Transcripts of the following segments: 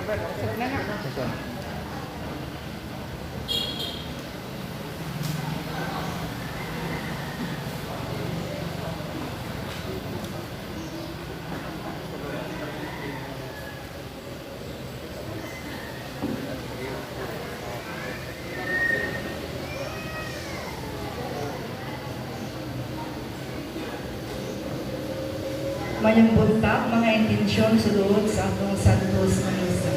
Ito. Maayong buntag, mga intensyon sulod sa atong Santos nga Misa.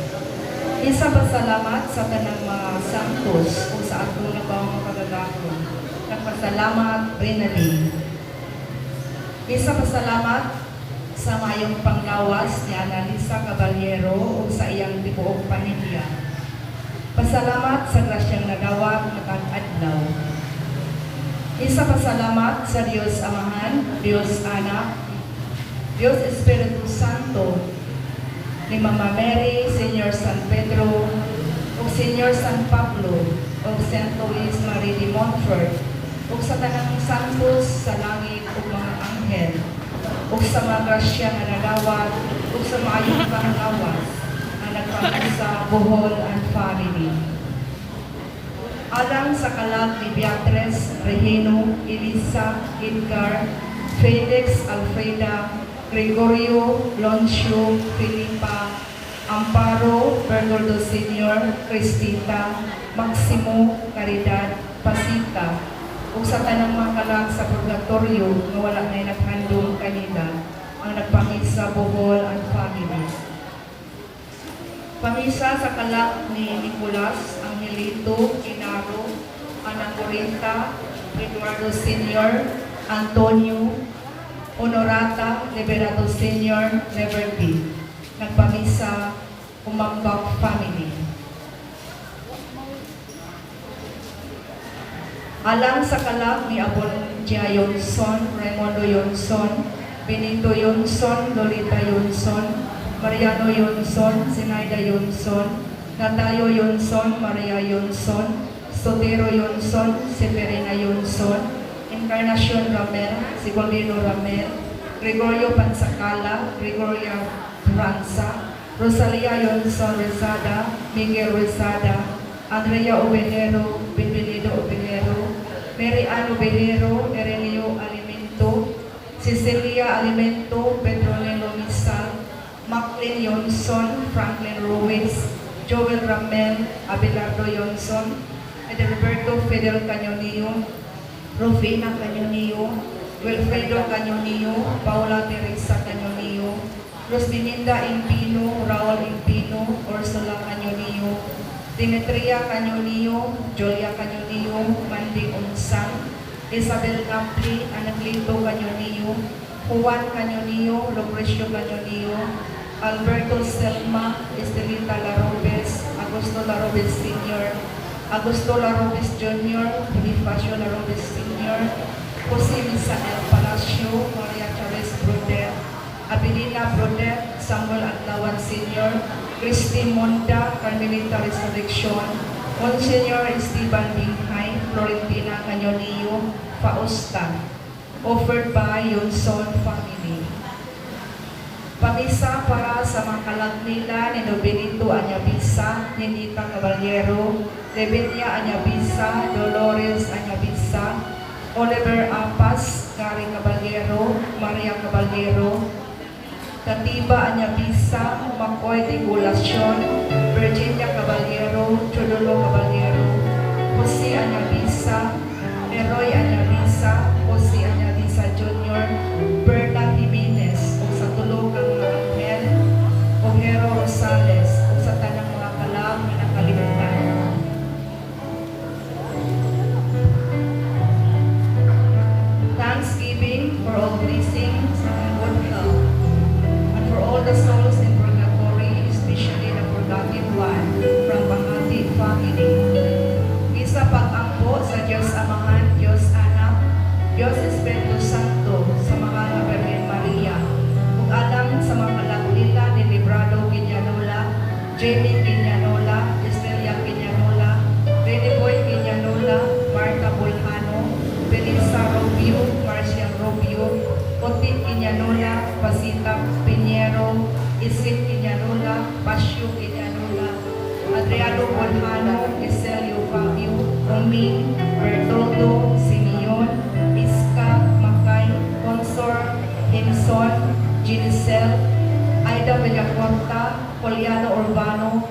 Isa pasalamat sa tanang mga santos ug sa atong nabawang kagagahom. Nagpasalamat, Renalyn. Isa pasalamat sa mayong panglawas ni Analisa Caballero ug sa iyang tibuok pamilya. Pasalamat sa grasyang nadawat matag adlaw. Isa pasalamat sa Dios Amahan, Dios Anak, Dios Espiritu Santo, ni Mama Mary, Señor San Pedro, ug Señor San Pablo, ug Saint Louis Marie de Montfort, ug sa tanang santos sa langit ug mga anghel, ug sa mga grasya nga nadawat, ug sa maayong panglawas nga nagpamisa Bohol and family. Alang sa kalag ni Beatrice, Regino, Elisa, Edgar, Felix, Alfreda, Gregorio, Loncio, Felipa, Amparo, Bernardo Sr., Cristita, Maximo, Caridad, Pasita, ug sa tanang mga kalag sa purgatorio nga wala na naghandom kanila, ang nagpamisa Bohol and family. Pamisa sa kalag ni Nicolas, Angelito, Kinaro, Ana Corinta, Eduardo Sr., Antonio, Honorata, Liberato Sr., Liberty. Nagpamisa, Umambak family. Alang sa kalag ni Abondia Yonson, Raimundo Yonson, Benito Yonson, Lolita Yonson, Mariano Yonson, Zenaida Yonson, Natayo Yonson, Maria Yonson, Sotero Yonson, Severina Yonson, Encarnacion Ramel, Sigolino Ramel, Gregorio Pansakala, Gregoria Franza, Rosalia Yonson Rezada, Miguel Rezada, Andrea Obejero, Bienvenido Obejero, Mary Ann Obejero, Erelio Alimento, Cecilia Alimento, Petronelo Misal, Macklin Yonson, Franklin Ruiz, Joel Ramel, Abelardo Yonson, Roberto Fidel Cañonio, Rufina Cañonio, Wilfredo Cañonio, Paula Teresa Cañonio, Rosmininda Impino, Raul Impino, Ursula Cañonio, Demetria Cañonio, Julia Cañonio, Mandy Unsan, Isabel Campli, Anaclito Cañonio, Juan Cañonio, Lucrecio Cañonio, Alberto Selma, Estelita Larobes, Augusto Larobes Sr., Augusto Larobes Jr., Bonifacio Larobes Sr., Jose Misael Palacio, Maria Charles Broder, Abilina Broder, Samuel Adlawan Sr., Christy Monda, Carmelita Resurrection, Monsignor Esteban Binghay, Florentina Cañonillo, Fausta, offered by Yonson family. Pamisa para sa mga kalag nila ni Nobenito Anyabisa, Ninita Caballero, Levenia Anyabisa, Dolores Anyabisa, Oliver Apas, Gary Caballero, Maria Caballero, Tatiba Anyabisa, Macoy de Gulacion, Virginia Caballero, Chodolo Caballero, Jose Anyabisa, Eroy Anyabisa, Jose Anyabisa Jr., Berta Jimenez, ug sa tulo ka mga anghel, Ojero Rosales, ug sa tanang mga kalag nga nakalimutan. Thanksgiving for all blessings and good health, and for all the souls in purgatory, especially the forgotten one from Bahati family. Isa pag-ampo sa Diyos Amahan, Diyos Anak, Diyos Espiritu Santo, sa mahal na Birhen Maria, ug alang sa mga kalag nila ni Librado Quiñanola, Jamie Quiñanola, Estrella Quiñanola, Rene Boy Quiñanola, Marta Bulhano, Felisa Rubio, Marcia Rubio, Oti Quiñanola, Pasita Piñero, Isit Quiñanola, Pasyo Quiñanola, Doming, Bertoldo, Simeon, Iska, Makay, Consor, Henson, Ginicel, Aida Villacorta, Poliano Urbano,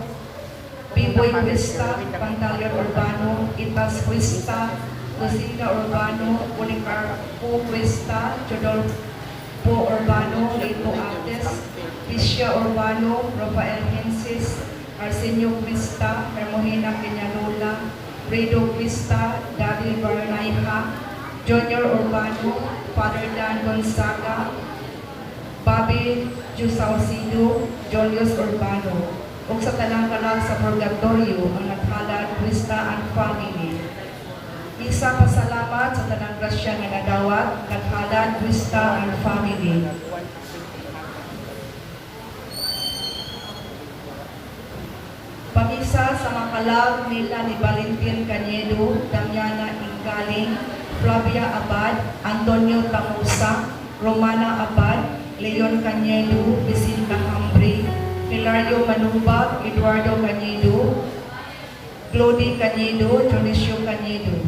Biboy Crista, Pantaleon Urbano, Itas Crista, Lucinda Urbano, Policarpo Crista, Jodolfo Urbano, Lito Ates, Pisha Urbano, Rafael Hensis, Arsenio Crista, Hermogena Peñalola, Fredo Crista, David Barnaiha, Junior Urbano, Father Dan Gonzaga, Bobby Jusaucido, Julius Urbano, ug sa tanang kalag sa Purgatorio ang naghalad Krista and family. Isa pasalamat sa tanang grasya nga nadawat, naghalad Krista and family. Pamisa sa mga kalag nila ni Valentin Canedo, Damiana Inggaling, Flavia Abad, Antonio Tamusa, Romana Abad, Leon Canedo, Vicenta Hambre, Hilario Manubag, Eduardo Canedo, Claudie Canedo, Dionisio Canedo.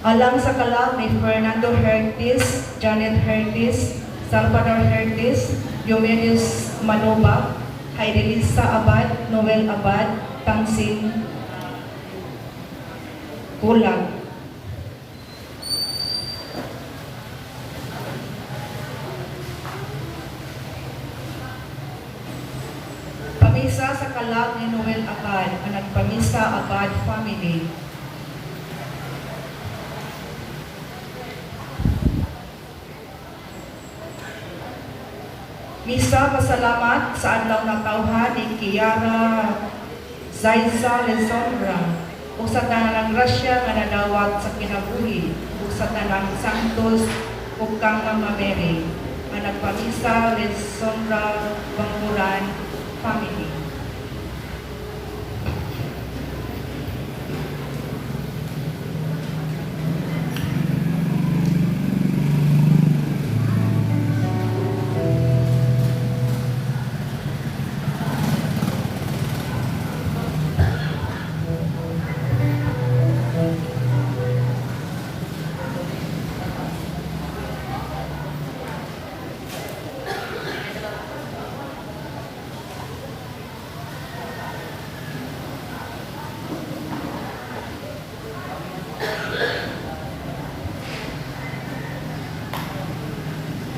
Alang sa kalag ni Fernando Hertis, Janet Hertis, Salvador Hertis, Diomedes Manubag, Heidelisa Abad, Noel Abad, Tangsin Kulag. Pamisa sa kalag ni Noel Abad, ang nagpamisa Abad family. Misa pasalamat sa adlaw na tawhan ni Kiara Zaiza Lesombra ug sa tanang grasya nga nadawat sa kinabuhi ug sa tanang santos ug kang Mama Mary, ang nagpamisa Lesombra Bangkuran family.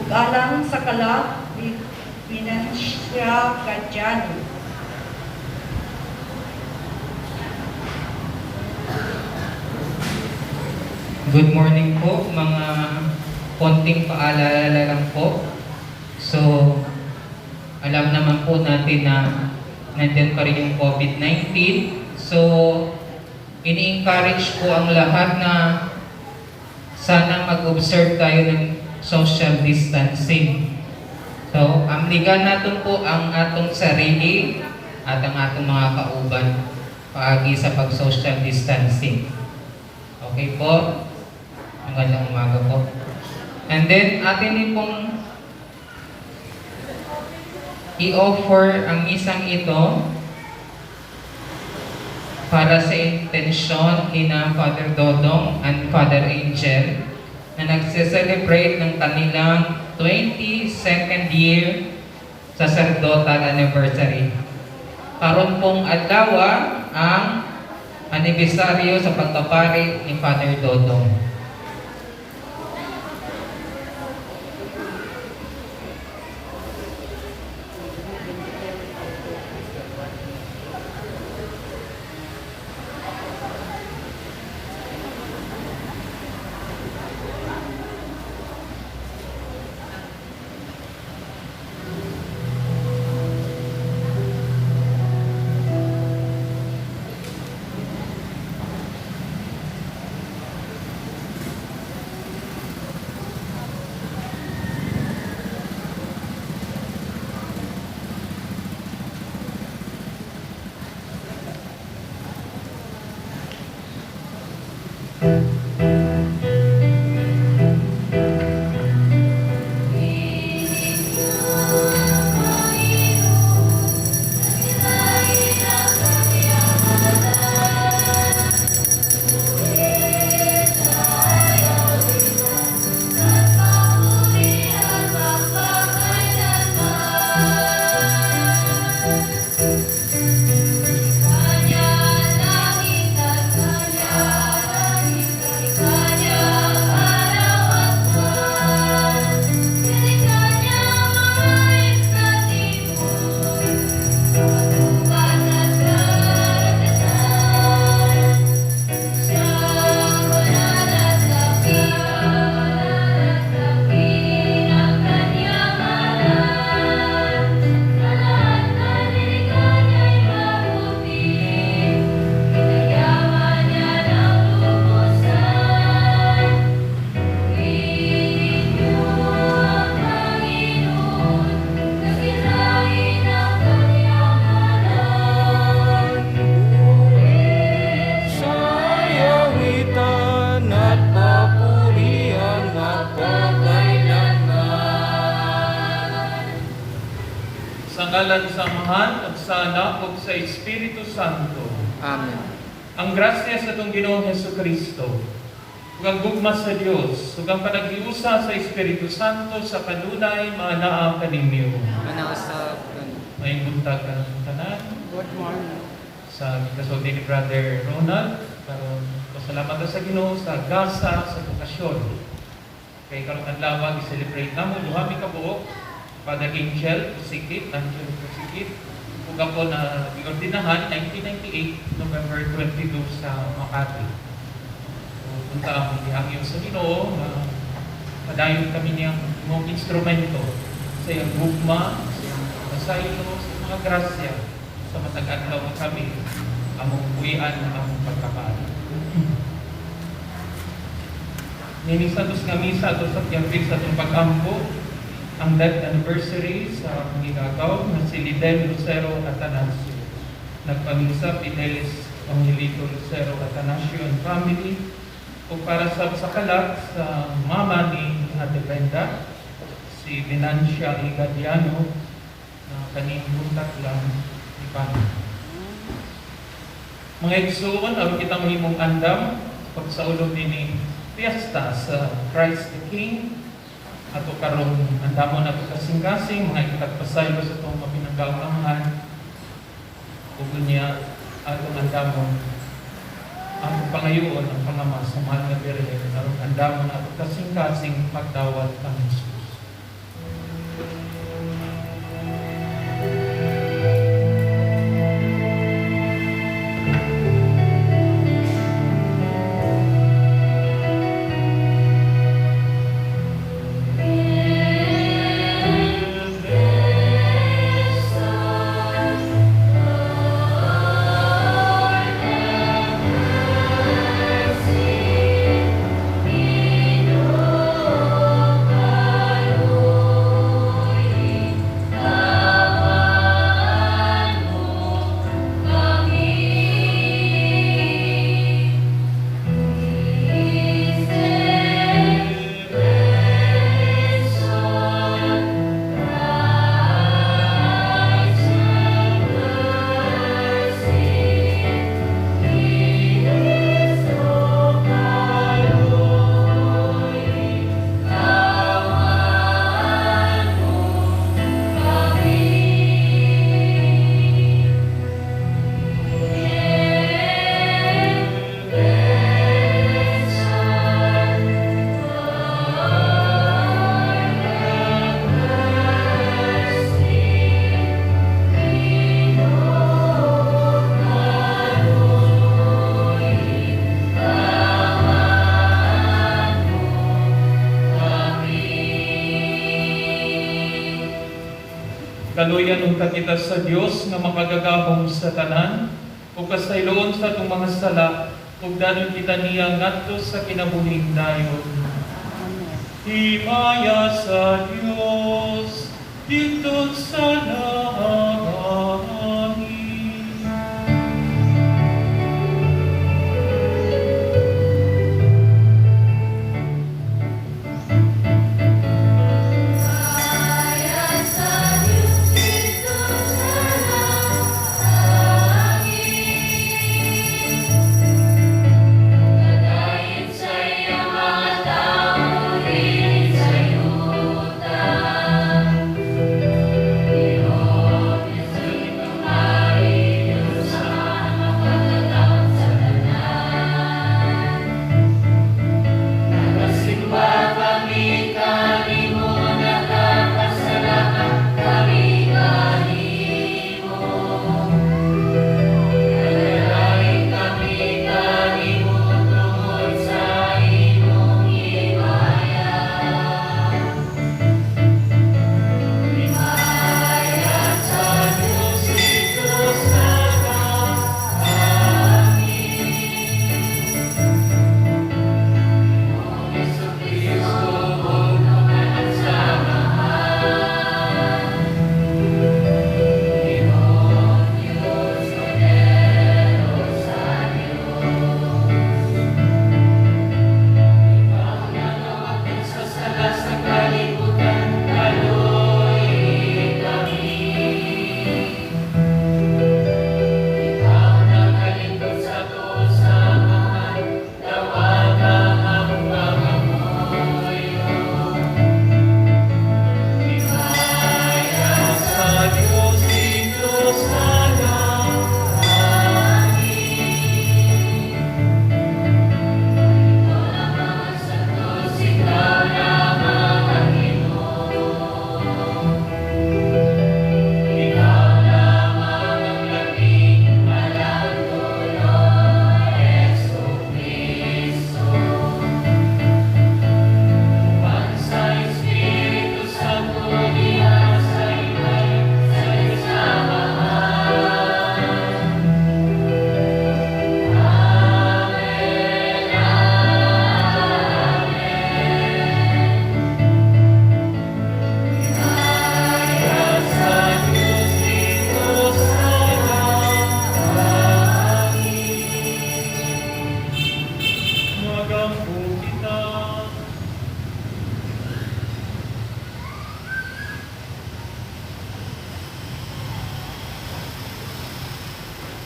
Ug alang sa kalag ni Financia Cadiano. Good morning po, mga konting paalala lang po. So, alam naman po natin na nandyan pa rin yung COVID-19. So, ini-encourage po ang lahat na sana mag-observe tayo ng social distancing. So, amligan natin po ang atong sarili at ang atong mga kauban paagi sa pag-social distancing. Okay po? Magandang umaga po. And then, atin din pong i-offer ang isang ito para sa intensyon ni na Father Dodong and Father Angel na nagse-celebrate ng kanilang 22nd year sacerdotal anniversary. Karon pong adlaw ang anibersaryo sa pagkapari ni Father Dodong. Sa ngalan sa Amahan, ug sa Anak, ug sa Espiritu Santo. Amen. Ang grasya sa atong Ginoong Hesus Kristo, ug ang gugma sa Dios, ug ang panaghiusa sa Espiritu Santo sa kanunay maanaa kaninyo. Manausap. Maayong buntag kanatong tanan. Good morning. Sa gikasulti ni Brother Ronald, karon pasalamat ta sa Ginoo sa gasa sa okasyon. Kay karong adlaw i-celebrate namo duha mi ka buok, Father Angel Pusikit, Angel Pusikit, ug ako na giordinahan 1998 November 22 sa Makati. So, punta ako gihangyo sa Ginoo na padayon kami niyang mong instrumento sa iyang gugma, sa iyang pasaylo, sa mga grasya sa matag adlaw nga kami among buhian, among pagkakaala. Nining Santos nga Misa ato sa tiyapit sa atong pag-ampo ang death anniversary sa pangigagaw na si Lidel Lucero Atanasio. Nagpamisa Fidelis Angelito Lucero Atanasio and family o para sa kalat sa mama ni Ate Brenda, si Venancia Igadiano, na kaning buntag lang ipano. Mga igsuon, aron kita mahimong andam pagsaulog nining fiesta sa Christ the King, ato karong andamon ato kasing-kasing mga ikatagpasaylo sa atong mapinanggaong Amahan ug unya atong andamon ang pangayoon ang pangama sa Mahal nga Birhen aron andamon ato kasing-kasing pagdawat kang Jesus. Kaluyan unta kita sa Dios nga makagagahom sa tanan ug kasayloon sa atong mga sala ug danon kita niya ngadto sa kinabuhing dayon. Amen. Himaya sa Dios didto sa langit. Sa yuta.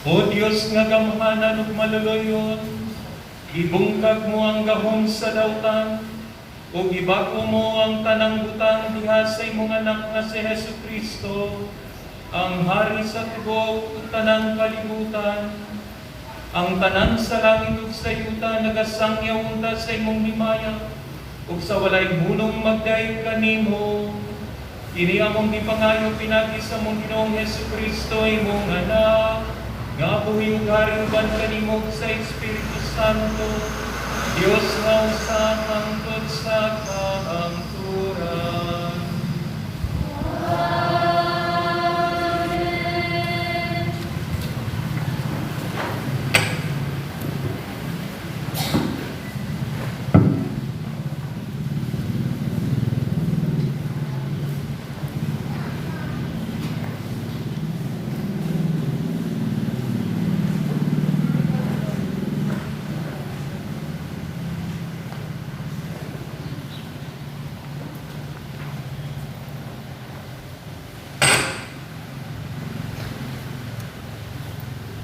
O Dios nga gamhanan ug maluluyon, gibungkag mo ang gahom sa dautan, ug gibag-o mo ang tanang butang diha sa imong anak nga si Hesus Kristo, ang hari sa tibuok ug tanang kalibutan. Ang tanan sa langit ug sa yuta nagasangyaw unta sa imong himaya, ug sa walay hunong magdayeg kanimo. Kini among gipangayo pinaagi sa among Ginoong Hesus Kristo, imong anak, nga buhi ug hari uban kanimo ug sa Espiritu Santo, Dios nga usa hangtod sa kahangturan. Amen.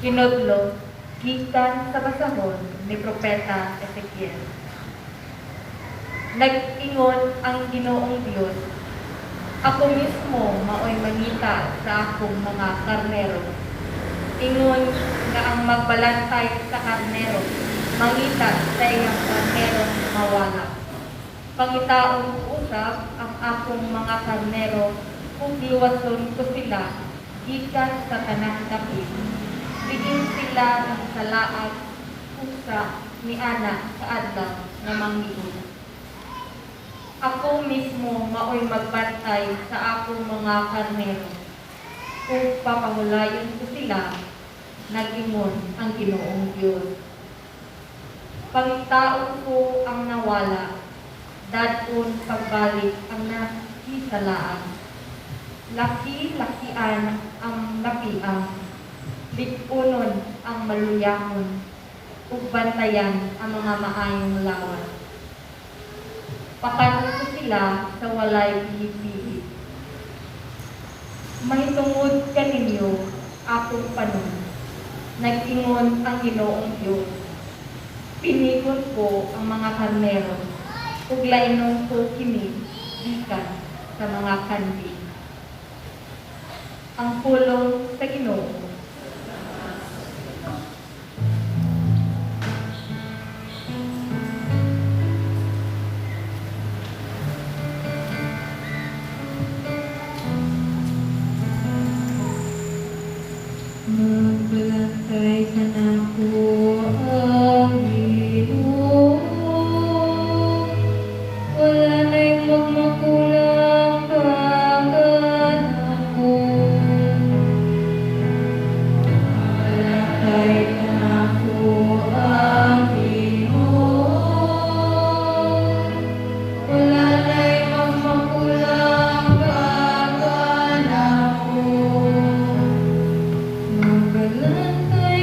Hinudlo, gikan sa basahon ni Propeta Ezekiel. Nag-ingon ang Ginoong Dios, "Ako mismo maoy mangita sa akong mga karnero. Ingon nga ang magbalantay sa karnero, mangita sa iyang karnero mawala. Pangitaon ko usab ang akong mga karnero ug luwason ko sila gikan sa tanang dapit. Diin sila nagsalaag usa niana sa adlaw nga mangiod. Ako mismo maoy magbantay sa akong mga karnero ug papahulayon ko sila, nag-ingon ang Ginoong Dios. Pangitaon ko ang nawala, dad-on pagbalik ang nahisalaag. Laki-lakian ang napiang, lig-unon ang maluyahon, ug bantayan ang mga maayong lawas. Pakanon ko sila sa walay pihit-pihit. Mahitungod kaninyo akong panon, nag-ingon ang Ginoong Dios. Pinigon ko ang mga karnero, ug lainon ko kini gikan sa mga kanding." Ang pulong sa Ginoo. Magbalantay kanako ang Ginoo. Wala na'y magmakulang pa kanako. Magbalantay kanako ang Ginoo. Wala na'y magmakulang pa kanako. Magbalantay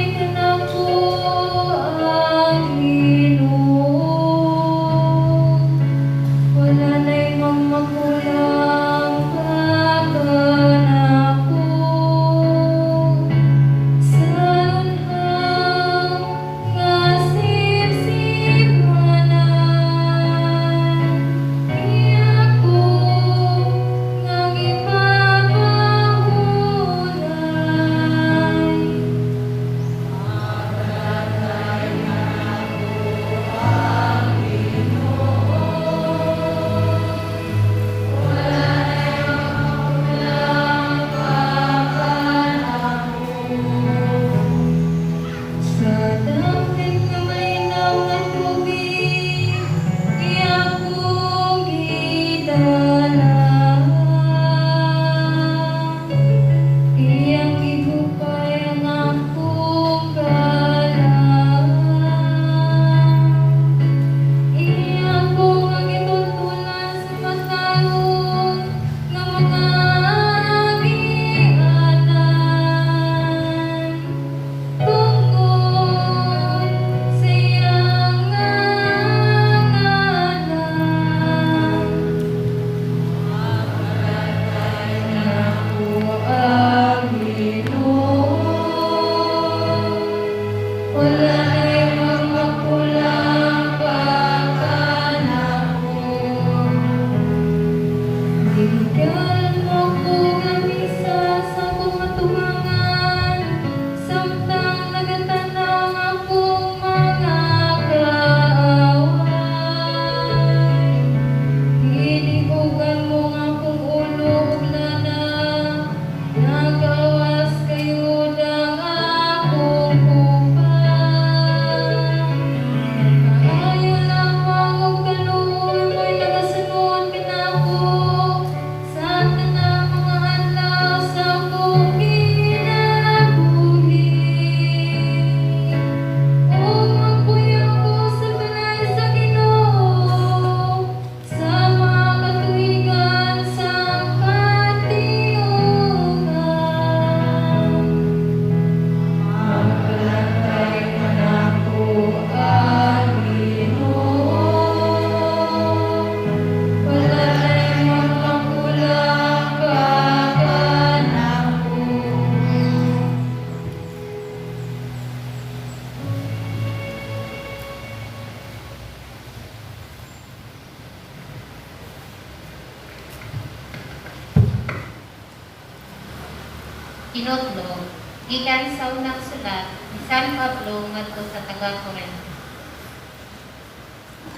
Hinudlo, gikan sa unang sulat ni San Pablo ngadto sa taga Corinto.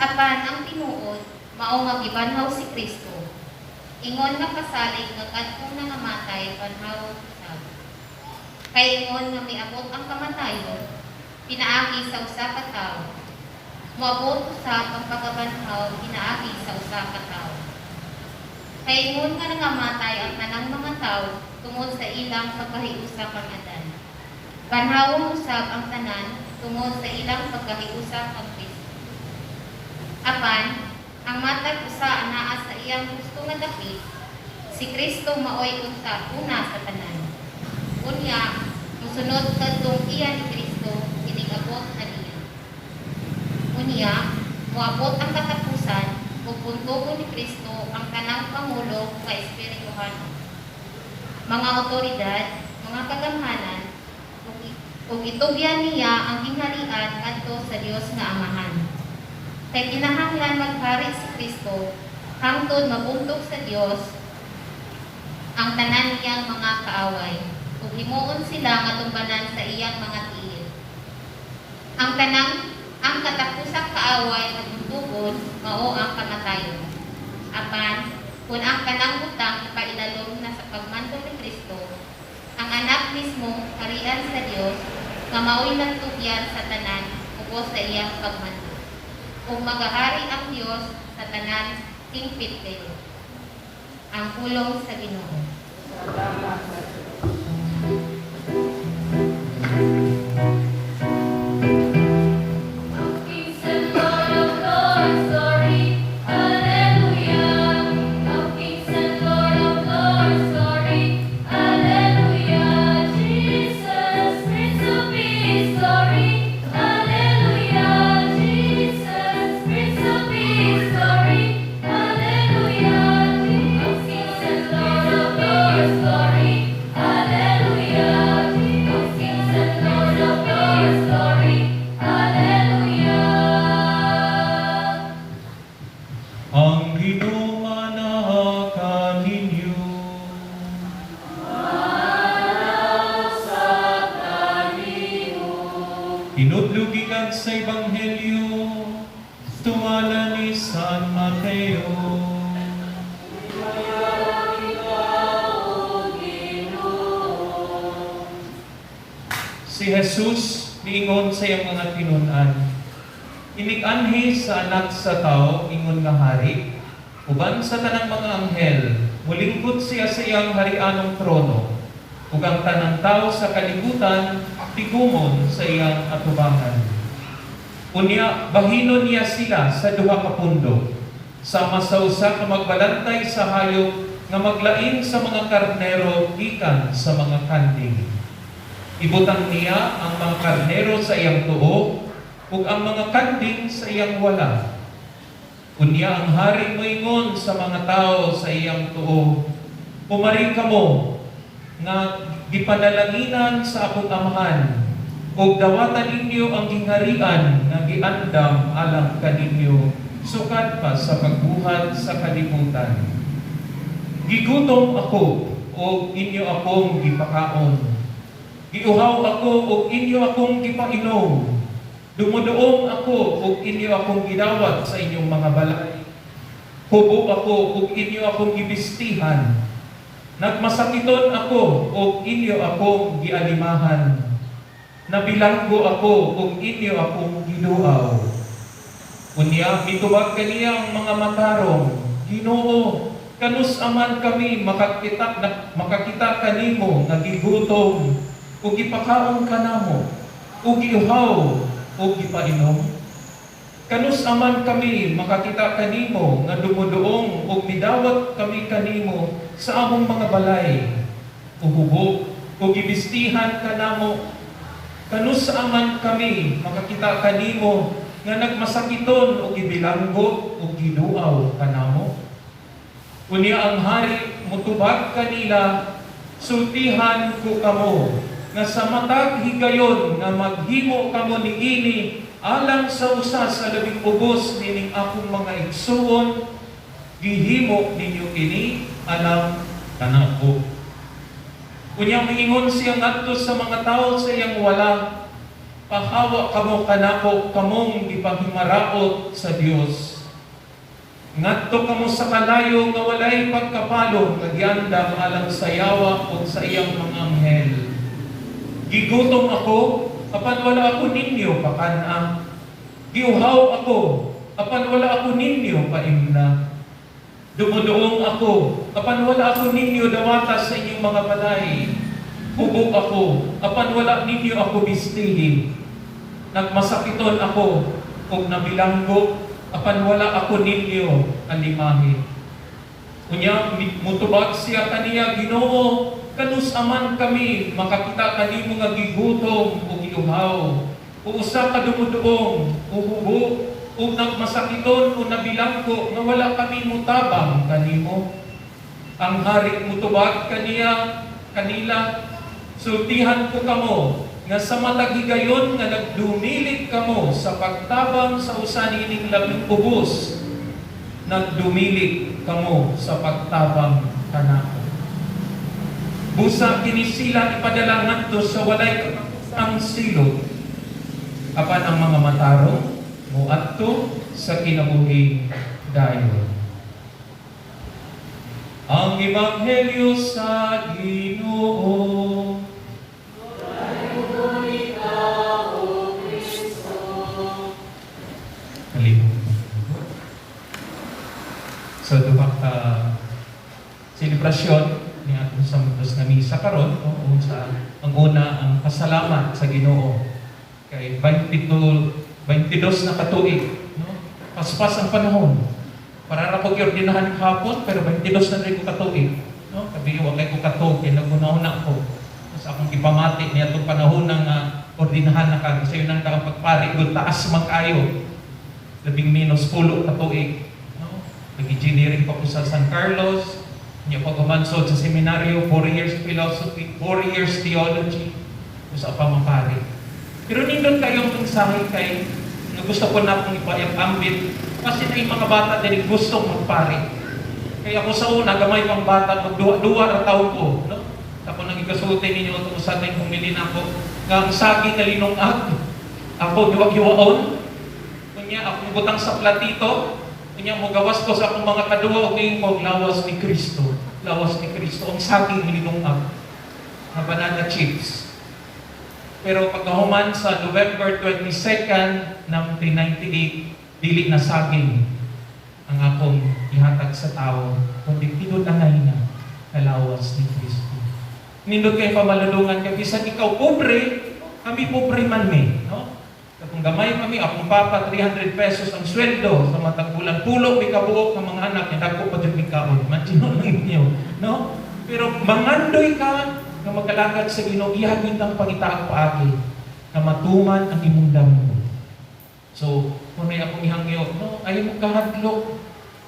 Apan ang tinuod mao nga gibanhaw si Kristo. Ingon nga pasalig nga kadtong nangamatay banhawon usab. Kay ingon nga miabot ang kamatayon pinaagi sa usa ka tawo, moabot usab ang pagkabanhaw pinaagi sa usa ka tawo. Kay ingon nga nangamatay ang tanang mga tawo tungod sa ilang pagkahiusa kang Adan, banhawon usab ang tanan tungod sa ilang pagkahiusa kang Kristo. Apan, ang matag usa anaa sa iyang husto nga dapit: si Kristo maoy unta una sa tanan. Unya, musunod kadtong iya ni Kristo inig-abot aniya. Unya, moabot ang katapusan ug buntugon ni Kristo ang tanang pangulo nga espirituhanon, mga otoridad, mga kagamhanan, ug itugyan niya ang gingharian ngadto sa Dios nga Amahan. Kay kinahanglan maghari si Kristo hangtod mabuntog sa Dios ang tanan niyang mga kaaway ug himuon sila nga tumbanan sa iyang mga tiil. Ang katapusang kaaway nga buntugon mao ang kamatayon. Apan kung ang tanang butang ipailalom na sa pagmando ni Kristo, ang Anak mismo harian sa Dios nga maoy nagtugyan sa tanan ubos sa iyang pagmando. Ug magahari ang Dios sa tanan hingpit kayo. Ang pulong sa Ginoo. Salamat sa Diyos. O Kings and Lord of Lords, glory, Hallelujah. O Kings and Lord of Lords, glory, Hallelujah. Jesus, Prince of Peace, glory, Hallelujah. Jesus, Prince of Peace, glory, Hallelujah. O Kings and Lord of Lords, glory, Hallelujah. O Kings and Lord of Lords, glory, Hallelujah. Ang Ginoo naa kaninyo. Sa kanimo. Hinudlo gikan sa Ebanghelyo sumala ni San Mateo. Ikaw, Ginoo. Si Jesus niingon sa iyang mga tinun-an, "Inig-anhi sa Anak sa Tao ingon nga hari, uban sa tanang mga anghel, mulingkod siya sa iyang harianong trono, ug ang tanang tao sa kalibutan tigumon sa iyang atubangan. Unya, bahinon niya sila sa duha ka pundo, sama sa usa ka magbalantay sa hayop nga maglain sa mga karnero gikan sa mga kanding. Ibutang niya ang mga karnero sa iyang tuo ug ang mga kanding sa iyang wala. Unya ang hari moingon sa mga tao sa iyang tuo, 'Pumari kamo nga gipanalanginan sa akong Amahan, ug dawatan ninyo ang gingharian nga giandam alang kaninyo sukad pa sa pagbuhat sa kalibutan. Gigutom ako ug inyo akong gipakaon. Giuhaw ako ug inyo akong gipainom. Dumuduong ako ug inyo akong gidawat sa inyong mga balay. Hubo ako ug inyo akong gibistihan. Nagmasakiton ako ug inyo akong gialimahan. Nabilanggo ako ug inyo akong giduaw.' Unya, mitubag kaniya ang mga matarong, 'Ginoo, kanus-a man kami makakita kanimo nga gigutom ug gipakaon kanamo, ug giuhaw ug gipainom? Kanus-a man kami makakita kanimo nga dumuduong ug midawat kami kanimo sa among mga balay, o hubo ug gibistihan kanamo? Kanus-a man kami makakita kanimo nga nagmasakiton o gibilanggo o giduaw kanamo?' Unya ang hari mutubag kanila, 'Sultihan ko kamo nga sa matag higayon nga maghimo kamo niini alang sa usa sa labing ubos nining akong mga igsuon, gihimo ninyo kini alang kanako.' Unya miingon siya ngadto sa mga tawo sa iyang wala, "Pahawa kamo kanako, kamong gipahimaraot sa Dios. Ngadto kamo sa kalayo nga walay pagkapalo nga giandam alang sa yawa ug sa iyang mga anghel. Gigutom ako, apan wala ako ninyo pakan-a. Giuhaw ako, apan wala ako ninyo paimna. Dumuduong ako, apan wala ako ninyo dawata sa inyong mga balay. Hubo ako, apan wala ninyo ako bistihi. Nagmasakiton ako, ug nabilanggo, apan wala ako ninyo alimahi." Unya, mutubag siya kaniya, "Ginoo, kanus-a man kami makakita kanimo nga gigutom o giuhaw, o usa ka dumuduong, o hubo, o nagmasakiton o nabilanggo nga wala kami mutabang kanimo?" Ang hari mutubag kaniya kanila, "Sultihan ko kamo nga sa matag higayon nga nagdumilit kamo sa pagtabang sa usa niining labing ubos, nagdumilit kamo sa pagtabang kanako. Busa kini sila ipadala ngadto sa walay ang silot, apan ang mga matarong moadto sa kinabuhing dayon." Ang Ebanghelyo sa Ginoo. Papuri ka, O Kristo. Kalihok. So duha ka selebrasyon ni atong sa mundos nga misa karon, no? Sa ang una, ang pasalamat sa Ginoo kay 22 22 na katuig, no? Paspas ang panahon. Para ra ko giordinahan hapon, pero 22 na rin ko katuig, no? Kabi wa kay ko katuig kay nagunahuna ko. Sa akong gipamati niya itong panahon ng ordinahan na kag sayo nang ka pagpari gud, taas man kayo. Labing minus 10 ka tuig, no? Nag-engineering pa ko sa San Carlos. Nya pag humansod sa seminaryo, 4 years philosophy, 4 years theology, usa pa mapari. Pero nindot kayong mensahe kay nga gusto ko na akong ipa-ambit kasi na yung mga bata din gustong magpari. Kaya ako sa una, gamay pang bata, magduwa-duwa ra taon ko. No? Ako nang ikasulti ninyo itong sa ating humili na ako. Nga ang saging nga linungag, ako giwa-giwaon. Kunya, akong butang sa platito. Kunya, mugawas ko sa akong mga kaduwa o ko, "Lawas ni Kristo. Lawas ni Kristo." Ang saging linungag na banana chips. Pero pagkahuman sa November 22nd, 1998, dili na saging ang akong ihatag sa tao, kundi tinud-anay na kalawas ni Kristo. Nindot kay pamalulungan kay bisan ikaw pobre, kami pobre man mi, no? Katong gamay kami, akong papa 300 pesos ang sweldo sa matag bulan. Pulo mi kabuok ng mga anak, dagko pa jud mi kaon. Imagine lang ninyo, no? Pero mangandoy ka nga magkalagad sa Ginoo, ihagin kang pangitaang paagi na matuman ang imong damgo. So, kung akong ihangyo, no, ayaw mo kahadlok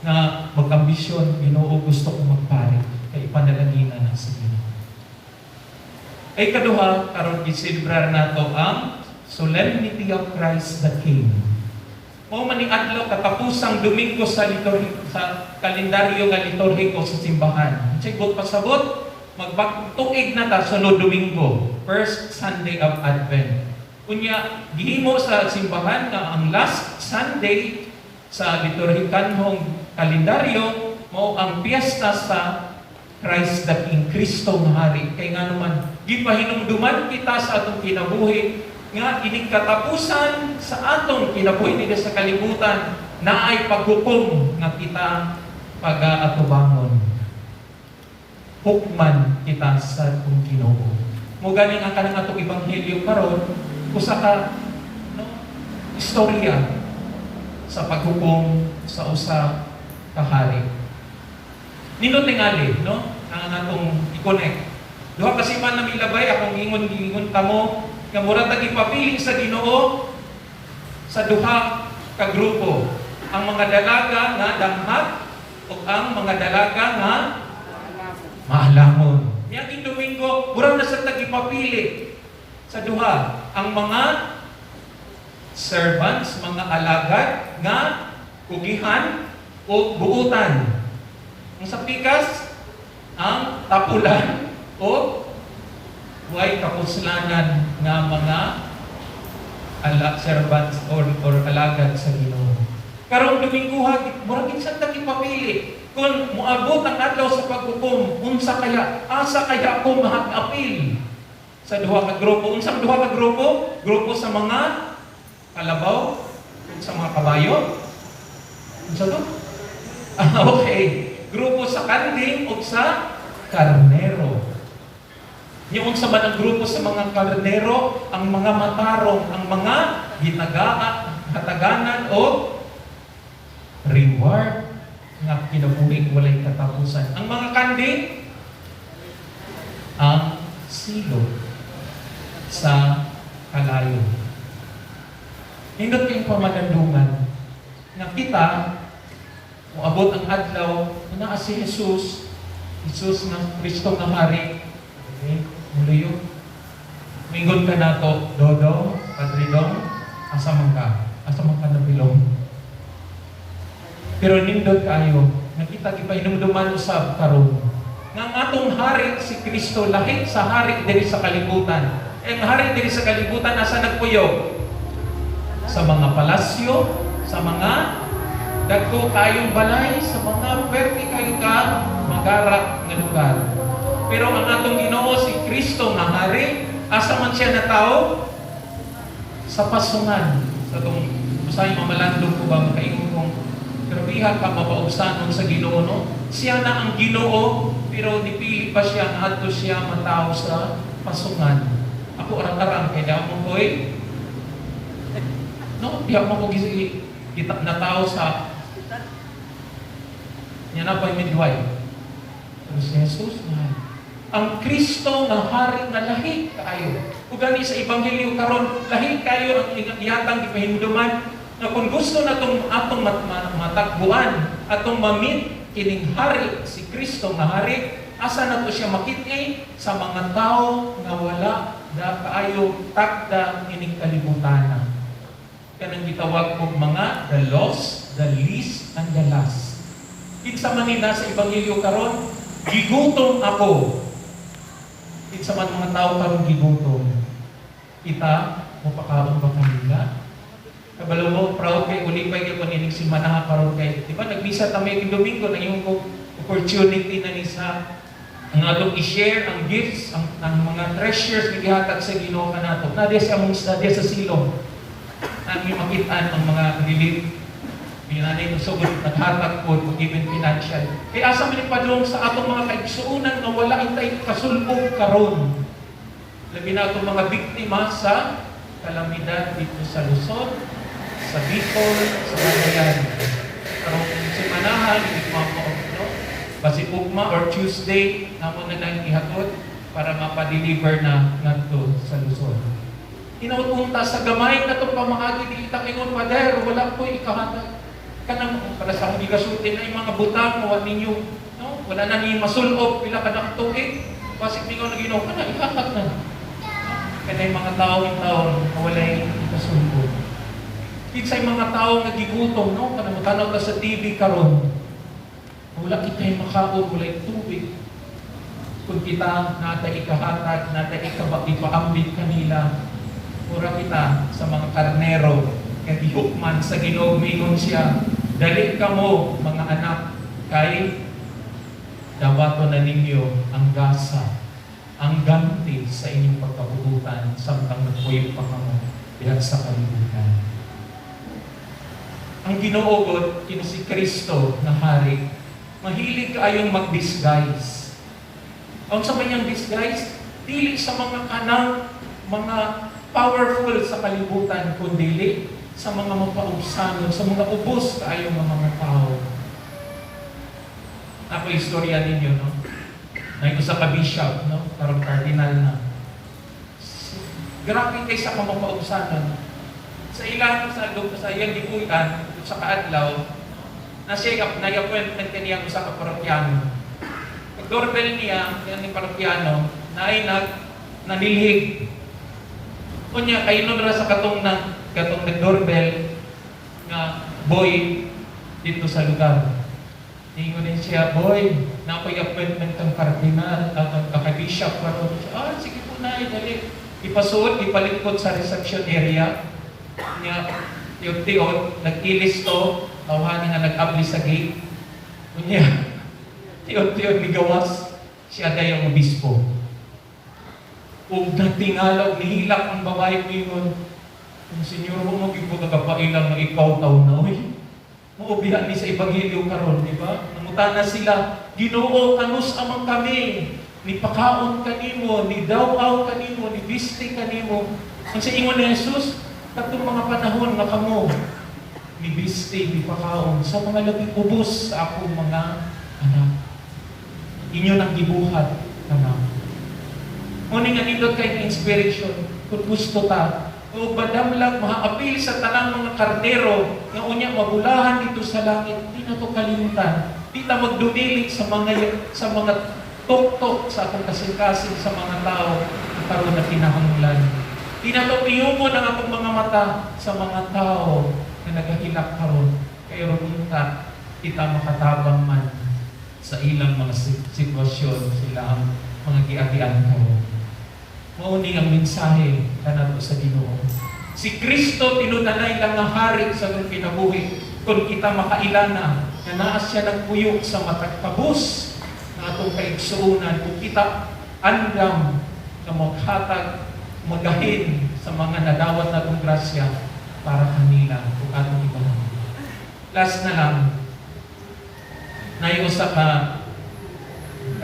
nga mag-ambisyon, "Ginoo, gusto kong magpari," kay ipanalangin na sa Ginoo. Ay kaduha, karon giselebrar nato ang Solemnity of Christ the King. Mao man ni adlaw katapusang Domingo sa liturhi, sa kalendaryo nga liturhiko sa simbahan. Unsay buot pasabot? Magbag-ong tuig na ta sunod Domingo, first Sunday of Advent. Unya gihimo sa simbahan nga ang last Sunday sa liturhikanhong kalendaryo mao ang piyesta sa Christ the King, Kristo nga Hari. Kay nga naman, gipahinumduman kita sa atong kinabuhi nga ining katapusan sa atong kinabuhi dito sa kalibutan naay paghukom nga kita pagaatubangon. Hukman kita sa atong Ginoo. Mo ganing ang kanang atong ebanghelyo karon usa ka, no, istorya sa paghukom sa usa ka hari. Nindot tingali, no? Ang atong i-connect. Duha kasi man na milabay akong ingon giingon kamo nga mura tag ipapili sa Ginoo sa duha ka grupo. Ang mga dalaga nga damhag ug ang mga dalaga nga maalamon. Niaging Domingo, mura na sa tag ipapili sa duha ang mga servants, mga alagad nga kugihan o buutan. Ang sa pikas, ang tapulan o Way kapuslanan nga mga ala servants or alagad sa Ginoo. Karong Domingo, murag kinsa ta gipapili kung moabot ang adlaw sa paghukom, unsa kaya, asa kaya ako mahag-apil sa duha ka grupo? Unsang duha ka grupo? Grupo sa mga kalabaw ug sa mga kabayo. Unsa to? Ah, okay. Grupo sa kanding ug sa karnero. Yung unsa man ang grupo sa mga karnero? Ang mga matarong, ang mga gitagaa, hataganan o reward nga kinabuhing walay katapusan. Ang mga kanding, ang silot sa kalayo. Nindot kayong pamalandungan nga kita, moabot ang adlaw, naa si Jesus, Jesus nga Kristo nga hari, okay, muluyo. Mingon ka nato, Dodo, Padre Dong, asa man ka? Asa man ka napilong? Pero nindot kayo, nakita gipahinumduman usab karon nga ang atong hari si Kristo lahi sa hari diri sa kalibutan. Eh, ang hari diri sa kalibutan, asa nagpuyo? Sa mga palasyo, sa mga dagko kayong balay, sa mga pwerte kayo ka magara nga lugar. Pero ang atong Ginoo si Kristo nga hari, asa man siya natao? Sa pasungan. Sa atong usahay mamalandong ko ba, makaingon kong grabihan ka mapaubsanon sa Ginoo, no? Siya na ang Ginoo, pero nipili pa siya nga adto siya matao sa pasungan. Ako arang-arang kay damo koy, no, di ako ko kita natao sa niya na pa midwife. Pero si Jesus nga ang Kristo nga hari nga lahi kaayo. Ug gani sa ebanghelyo karon, lahi kayo ang iyatang gipahinumduman nga kung gusto natong atong matakbuan, atong ma-meet kining hari si Kristo nga hari, asa nato siya makit-i? Sa mga tao nga wala da kaayo takda ining kalibutan, kanang gitawag og mga the lost, the least, and the last. Kinsa man nila sa ebanghelyo karon? "Gigutom ako." Kinsa man mga tao karon gigutom? Kita, mopakaon ba kanila? Kabalo mo, proud kay ulipay kay kun ining simana karon kay, di ba, nagmisa ta may Domingo, nang ko opportunity na ni sa ang atong i-share ang gifts, ang mga treasures nga gihatag sa Ginoo kanato. Nadia sa among nadia sa silong. Ang makitaan ang mga relief Binanay mo sugod naghatag po kung even financial. Kaya asa man ipadulong sa atong mga kaigsuonan nga wala intay kasulbong karon. Labi na atong mga biktima sa kalamidad dito sa Luzon, sa Bicol, sa Cagayan. Karong simanahan, hindi ko no? Basi ugma or Tuesday, namo na lang ihatod para mapadeliver na ngadto sa Luzon. Tinuod unta sa gamay na itong pamaagi, di kita ingon, "Pader, wala ko ikahatag." Kanang para sa akong gigasulti na yung mga butang, wa ninyo, no? Wala na ninyo masulob, pila ka na tuig. Basig mingon na Ginoo, kana ihatag na. No? Kanay mga tao in taon, walay ikasulbong. Kinsay mga tao nga gigutom, no? Kanang motanaw ta sa TV karon. Wala kita'y makaon, walay tubig. Kung kita nata ikahatag, nata ipaambit kanila, mura kita sa mga karnero nga gihukman sa Ginoo, mingon siya, "Dali kamo, mga anak, kay dawato na ninyo ang gasa, ang ganti sa inyong pagkabuutan samtang nagpuyo pa kamo diha sa kalibutan." Ang Ginoo god, kini si Kristo nga hari, mahilig kaayong mag-disguise. Ang sa kanyang disguise, dili sa mga kanang mga powerful sa kalibutan, kundili sa mga mapaubsanon, sa mga ubos kaayo nga mga tao. Ako istorya ninyo, no? May usa ka bishop, no? Karon cardinal na. Grabe kay sa kamapaubsanon. Sa ilang sa iyang gipuy-an, sa kaadlaw, na siya na appointment kaniyang usa ka parokyano. Pag doorbell niya, yan ni parokyano, na ay nanilhig. Unya kayo ra sa katong nag-doorbell nga boy dito sa lugar. Ingon din siya, "Boy, na ako'y appointment kang cardinal, kang kay bishop karon." Siya, "Ah, sige po." Unay, dali. Ipasuot, ipalingkod sa reception area. Nya, yung tiod, nag-ilis to, tawhanin nga nag-abli sa gate. Unya, tiod-tiod migawas, siya day ang obispo. Ug natingala, ug nihilak ang babae mingon, kung senyor mo mo gyud kagapailang nga ikaw taw na oy. Muubihan ni sa ebanghelyo karon, di ba? Nangutana sila, Ginoo, kanus amang kami, ni pakaon kanimo, ni daw-aw kanimo, ni bisti kanimo. Ang sa ingon ni Jesus, katong mga panahon nga kamo, ni bisti, ni pakaon, sa mga labing ubos sa akong mga anak. Inyo nang gibuhat kanamo. Muna nga nindot kay inspiration, kung gusto ta, o badamlag maapil sa tanang mga karnero nga unya mabulahan dito sa langit, di na to kalimutan. Di ta magdumilit sa mga tuktok sa atong kasing-kasing sa mga tao na karon na kinahanglan. Di na to piyumon ang atong mga mata sa mga tao na nagahilak karon kay unta kita makatabang man sa ilang mga sitwasyon, sila ang mga giagian karon. Mao ni ang mensahe kanato sa Ginoo. Si Kristo tinud-anay lang nga hari sa atong kinabuhi. Kung kita makailana nga naa siya nagpuyok sa matag kabus na atong kaigsuonan, kung kita andam na maghatag, magahin sa mga nadawat natong grasya para kanila kung atong ibahan. Last na lang, naiusa ka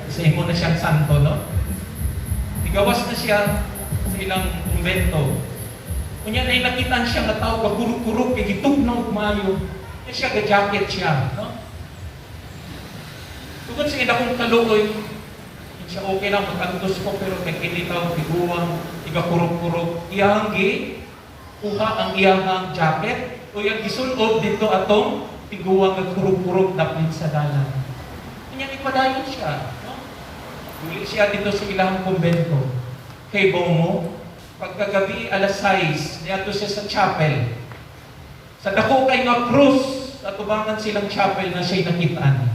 sa imo na siyang santo, no? Igawas na siya sa ilang kumbento. Unya na nakitaan siya nga tao gaguruk-guruk kay gitugnaw og maayo. Nya siya ga-jacket siya, no? Tungod sa ila kaluoy, siya okay lang mag-antos ko pero kay kini tao tiguang, igakuruk-kuruk. Iyang gi kuha ang iyang jacket o iyang gisulob dito atong tiguang nagkuruk-kuruk dapit sa dalan. Unya ipadayon siya, no? Duli siya dito sa ilang kumbento. Kay mo, pagkagabi alas 6, niadto siya sa chapel. Sa dako kay nga krus, sa tubangan silang chapel na siya'y nakitaan.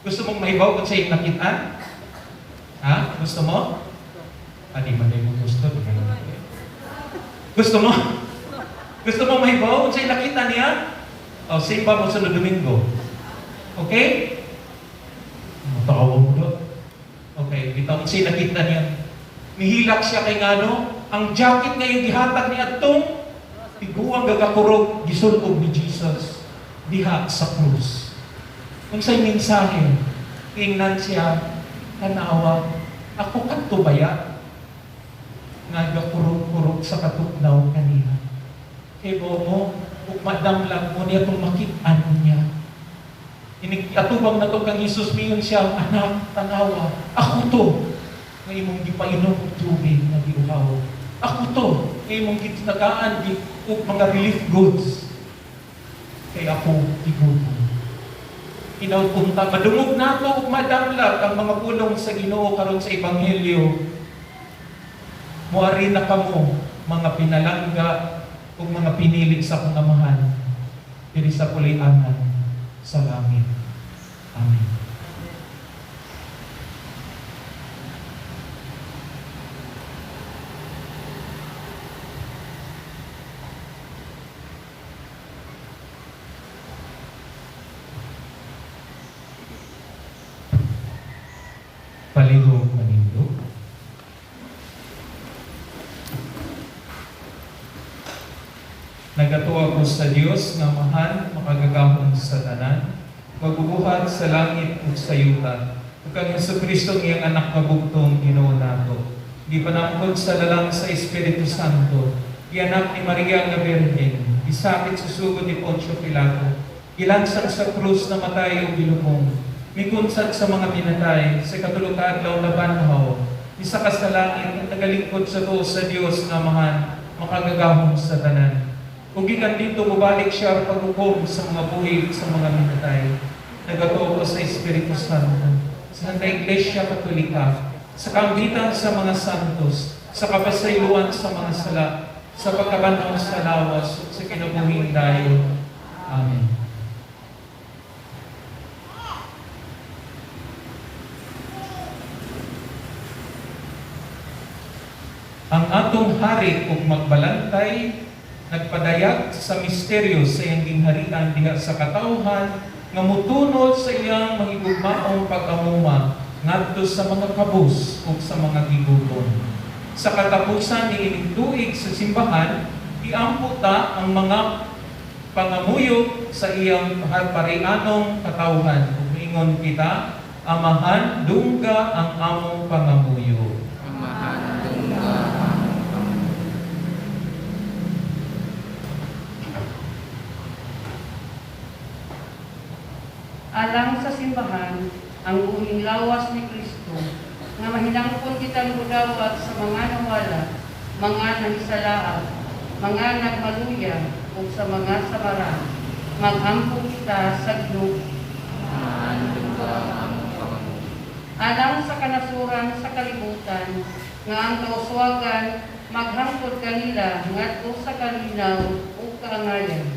Gusto mong mahibaw kung siya'y nakitaan? Ha? Gusto mo? Ah, di man mo gusto. Di man. Gusto mo? Gusto mo mahibaw kung siya'y nakita niya? O, simba mo sa Domingo. Okay? Matawa mo doon. Okay, bitaw siya nakita niya. Nihilak siya kay ngano, ang jacket nga yung gihatag ni atong tiguang gagakurog gisulob ni Jesus diha sa krus. Kung sa mensahe, ingnan siya, tanawa, ako kadto baya nga gakurog-kurog sa katugnaw kanina. Kay mo, ug madamlag mo niya itong makit-an niya. Atubang na to kang Jesus, miyon siya, anak, tanawa, ako to, nga imong gipainom og tubig nga giuhaw. Ako to, nga imong gitagaan og mga relief goods. Kay ako gigutom. Hinaut unta, madungog nato ug madamlag ang mga pulong sa Ginoo karon sa ebanghelyo. Muari na kamo mga pinalangga ug mga pinili sa akong amahan diri sa pulianan sa langit. Amen. Palihog manindog. Nagatuo ako sa Dios nga Amahan, makagagahom sa tanan, magbubuhat sa langit ug sa yuta, ug kang Hesukristo iyang anak nga bugtong Ginoo nato. Gipanangkod sa lalang sa Espiritu Santo, gianak ni Maria nga Birhen, gisakit sa sugod ni Poncio Pilato, gilansang sa krus namatay ug gilubong, mikunsad sa mga pinatay, sa katulo ka adlaw nabanhaw, misaka sa langit at nagalingkod sa tuo sa Dios nga Amahan, makagagahom sa tanan. Ug gikan dito mobalik siya paghukom sa mga buhi sa mga minatay. Nagatuo ko sa Espiritu Santo, sa Santa Iglesia Katolika, sa kaambitan sa mga santos, sa kapasayloan sa mga sala, sa pagkabanhaw sa lawas, ug sa kinabuhing dayon. Amen. hari ug magbalantay, nagpadayag sa misteryo sa iyang gingharian diha sa katawhan nga mutunol sa iyang mahigugmaong pag-amuma ngadto sa mga kabus ug sa mga gigutom. Sa katapusan ni ining tuig sa simbahan, iampo ta ang mga pangamuyo sa iyang parianong katawhan. Ug miingon kita, Amahan, dungga ang among pangamuyo. Amahan, dungga ang pangamuyo. Alang sa simbahan, ang buhing lawas ni Kristo, nga mahinangpon kitang mudawat sa mga nawala, mga nahisalaat, mga nagmaluya, ug sa mga samara. Magampo kita sa Ginoo. Amahan, dungga ang pangamuyo. Alang sa kanasuran sa kalibutan, nga ang kauswagan maghangkod kanila ngadto sa kalinaw ug kaangayan.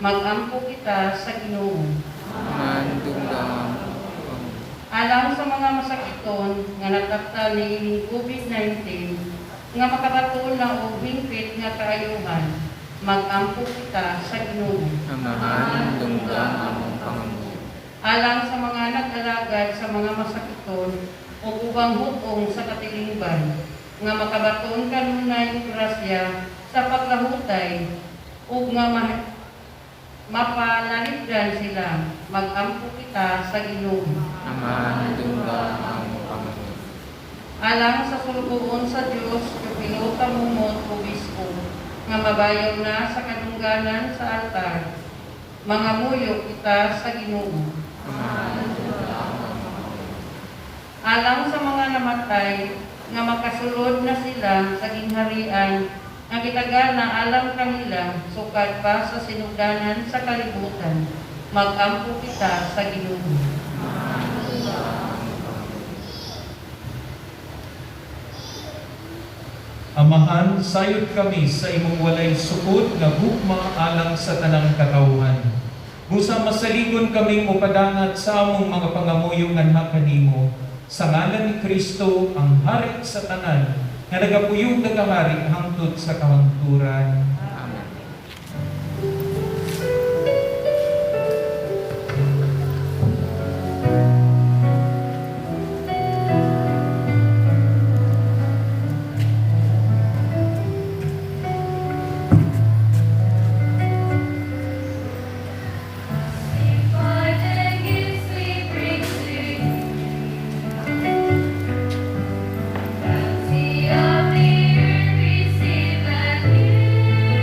Magampo kita sa Ginoo. Amahan, dungga ang pangamuyo. Alang sa mga masakiton nga natakta ni COVID-19 nga makabaton na og hingpit nga kaayuhan, magampo kita sa Ginoo. Amahan, dungga ang pangamuyo. Alang sa mga nag-alagad sa mga masakiton ug ubang hukong sa katilingban nga makabaton kanunay og grasya sa paglahutay ug nga mapanalipdan sila, magampo kita sa Ginoo. Amahan, dungga ang pangamuyo. Alang sa sulugoon sa Dios Teofilo Mumot, Obispo, nga mabayaw na sa kadungganan sa altar, mangamuyo kita sa Ginoo. Amahan, dungga ang pangamuyo. Alang sa mga namatay nga makasulod na sila sa gingharian nga gitagana alang kanila sukad pa sa sinugdanan sa kalibutan, magampo kita sa Ginoo. Amahan, sayod kami sa imong walay sukod nga gugma alang sa tanang katawhan. Busa masaligon kaming mupadangat sa among mga pangamuyo nganha kanimo. Sa ngalan ni Kristo, ang hari sa tanan, nga nagapuyong nagahari hangtod sa kahangturan. Amen. Pardon gifts we bring to you. Bounty of the earth, receive and give.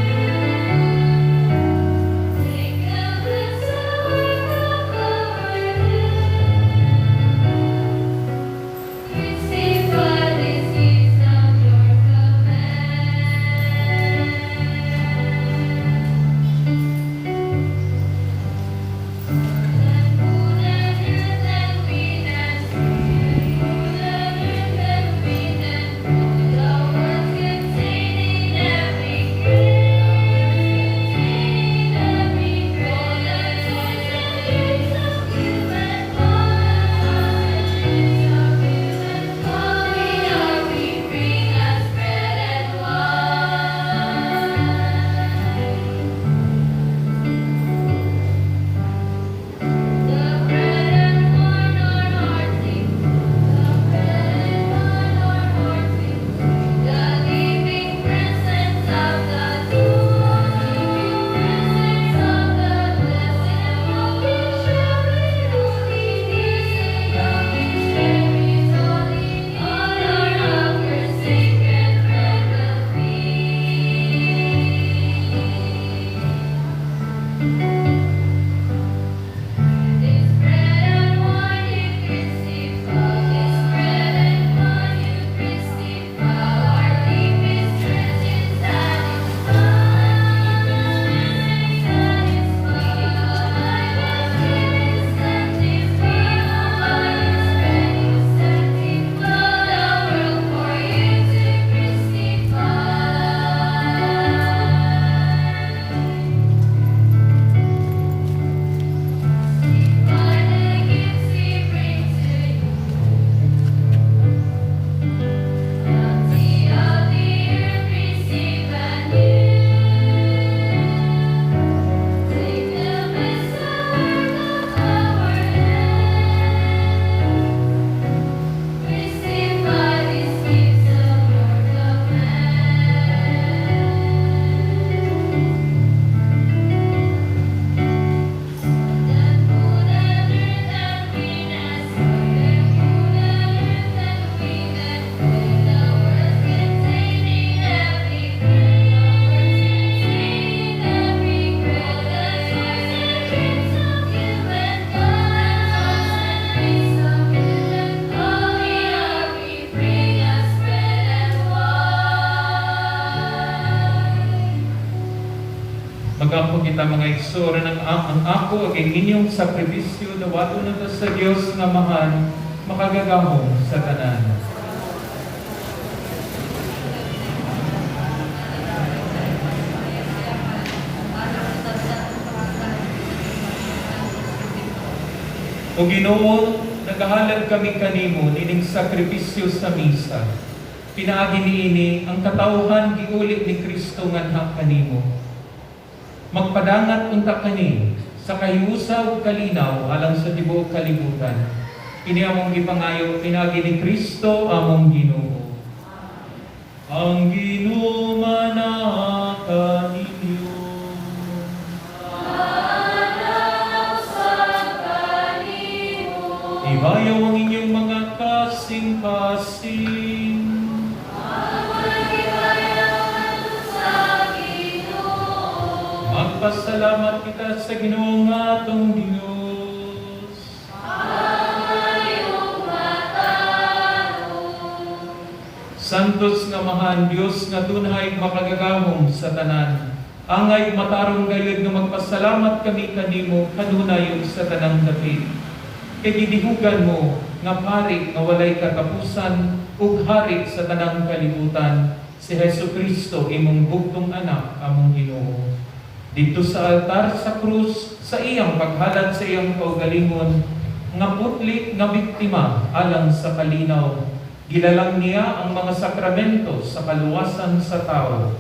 Magampo kita, mga igsoon, ang ako ug ang inyong sakripisyo dawaton na sa Dios nga Amahan makagagahom sa tanan. O Ginoo, nagahalad kami kanimo nining sakripisyo sa misa. Pinaagi niini ang katawhan giuli ni Kristo nganha kanimo. Magpadangat unta kani sa kahiusa ug kalinaw alang sa tibuok kalibutan. Kini among gipangayo pinaagi ni Kristo among Ginoo. Ang Ginoo manaa kaninyo. Ibayaw ang inyong mga kasing-kasing. Magpasalamat kita sa Ginoo nga atong Dios. Santos nga Amahan, Dios nga tunhay makagagahom sa tanan. Angay matarong gayud nga magpasalamat kami kanimo kanunay ug sa tanang dapit. Kay gidihugan mo nga pari nga walay katapusan ug hari sa tanang kalibutan si Hesus Kristo, imong bugtong anak, among Ginoo. Didto sa altar sa krus, sa iyang paghalad sa iyang kaugalingon nga putli nga biktima alang sa kalinaw, gilalang niya ang mga sakramento sa kaluwasan sa tao.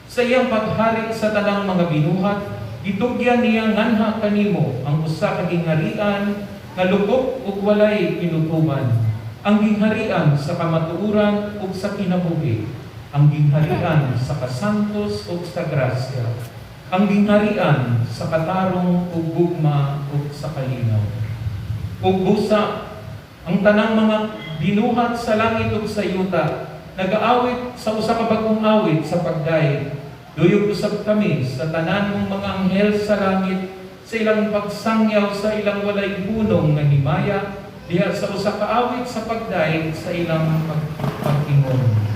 Sa iyang paghari sa tanang mga binuhat, gitugyan niya nganha kanimo ang usa ka gingharian nga lukop ug walay kinutuban, ang gingharian sa kamatuoran ug sa kinabuhi, ang gingharian sa kasantos ug sa grasya, ang gingharian sa katarong ug gugma ug sa kalinaw. Ug busa ang tanang mga binuhat sa langit ug sa yuta nagaawit sa usa ka bag-ong awit sa pagdayeg. Duyog usab kami sa tanan mong mga anghel sa langit sa ilang pagsangyaw sa ilang walay hunong nga himaya diha sa usa ka awit sa pagdayeg sa ilang pag-ingon.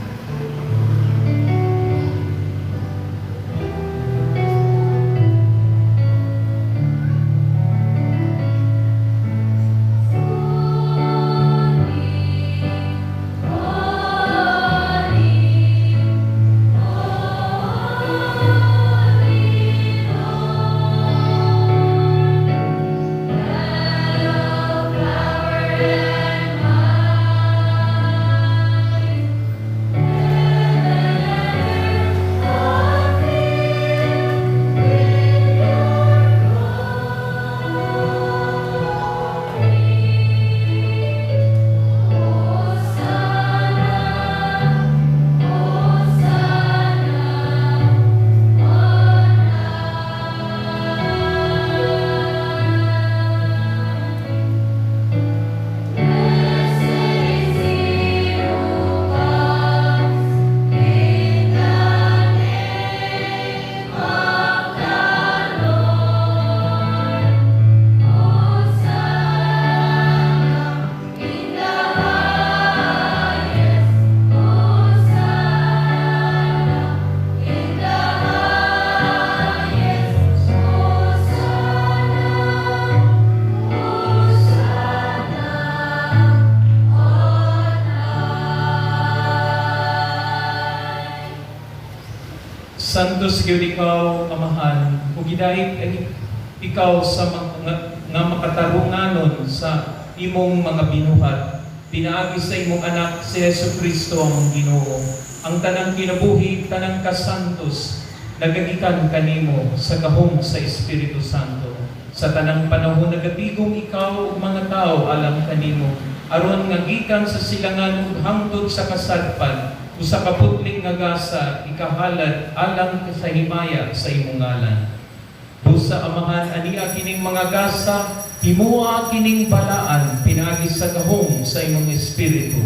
Santos gyud ikaw, Amahan, ug gidayeg ang ikaw sa mga nga makatarunganon sa imong mga binuhat. Pinaagi sa imong anak si Hesus Kristo ang Ginoo. Ang tanang kinabuhi, tanang kasantos, nagagikan kanimo sa gahom sa Espiritu Santo. Sa tanang panahon nagatigom ikaw ug mga tao alang kanimo, aron nga gikan sa silangan ug hangtod sa kasadpan, usa ka putli nga gasa ikahalad alang sa himaya sa imong ngalan. Busa, Amahan, ania kining mga gasa, himoa kining balaan pinaagi sa gahom sa imong Espiritu,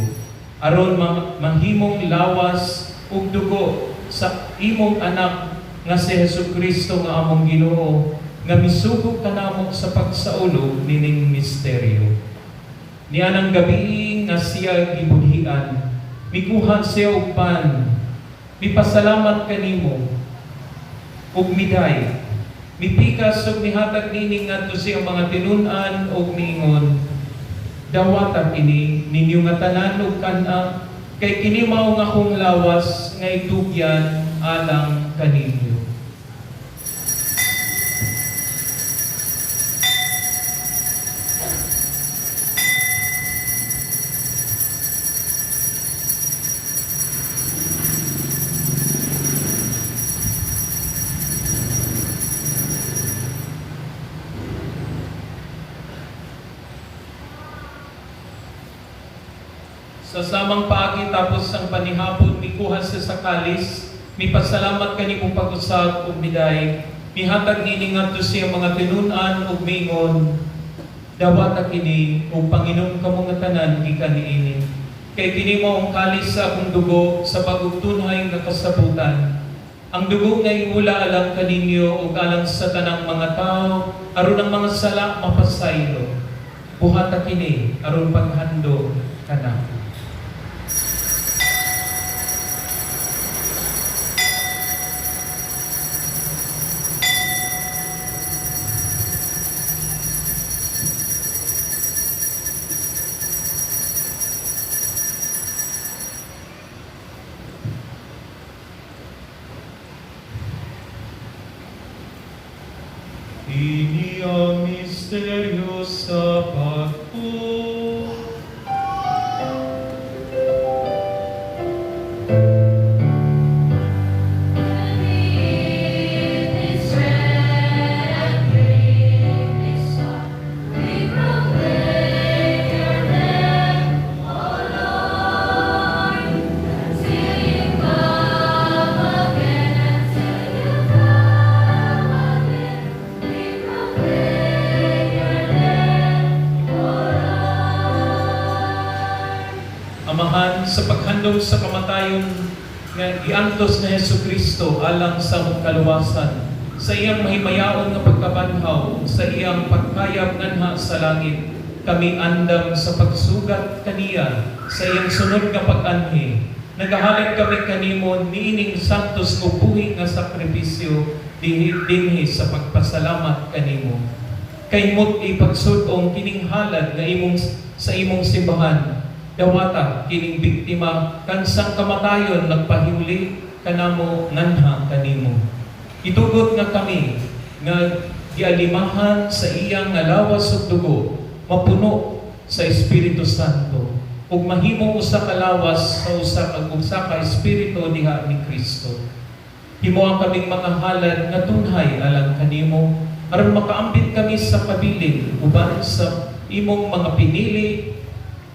aron mahimong lawas ug dugo sa imong anak nga si Hesus Kristo nga among Ginoo, nga misugo kanamo sa pagsaulog nining misteryo. Nianang gabi nga siya gibudhian, mikuha siya og pan, mipasalamat kanimo, ug miday. Mipikas ug mihatag niini ngadto sa iyang mga tinun-an ug miingon, "Dawata kini ninyo nga tanan ug kan-a, kay kini mao ang akong lawas nga itugyan alang kaninyo." Sa samang paagi tapos ang panihapon, mikuha siya sa kalis, mipasalamat kanimo pag-usab ug midayeg, mihatag niini ngadto sa iyang mga tinun-an ug miingon, "Dawata kini ug panginom kamo nga tanan gikan niini. Kay kini mao ang kalis sa akong dugo sa bag-ong tunhay nga kasabutan. Ang dugo nga iula alang kaninyo ug alang sa tanang mga tawo aron ang mga sala mapasaylo. Buhata kini aron paghandom kanako." Ini ang misteryo sa pagtuo. This red and greatly sought, we proclaim your name, O Lord, until you come again, until you come again, we proclaim your name, O Lord. Amahan, sa paghandom sa kamatayon nga giantos ni Hesus Kristo alang sa among kaluwasan, sa iyang mahimayaon nga pagkabanhaw, sa iyang pagkayab nganha sa langit, kami andam sa pagsugat kaniya sa iyang sunod nga pag-anhi. Nagahalad kami kanimo niining santos ug buhi nga sakripisyo dinhi sa pagpasalamat kanimo. Kay mo't ipagsud-ong kining halad nga imong sa imong simbahan. Dawata kining biktima kansang kamatayon nagpahiuli kanamo nganha kanimo. Itugot nga kami nga gialimahan sa iyang nga lawas ug dugo mapuno sa Espiritu Santo ug mahimo usa ka lawas sa usa ka espiritu diha ni Kristo. Himoa kaming mga halad nga tunhay alang kanimo aron makaambit kami sa kabilin uban sa imong mga pinili,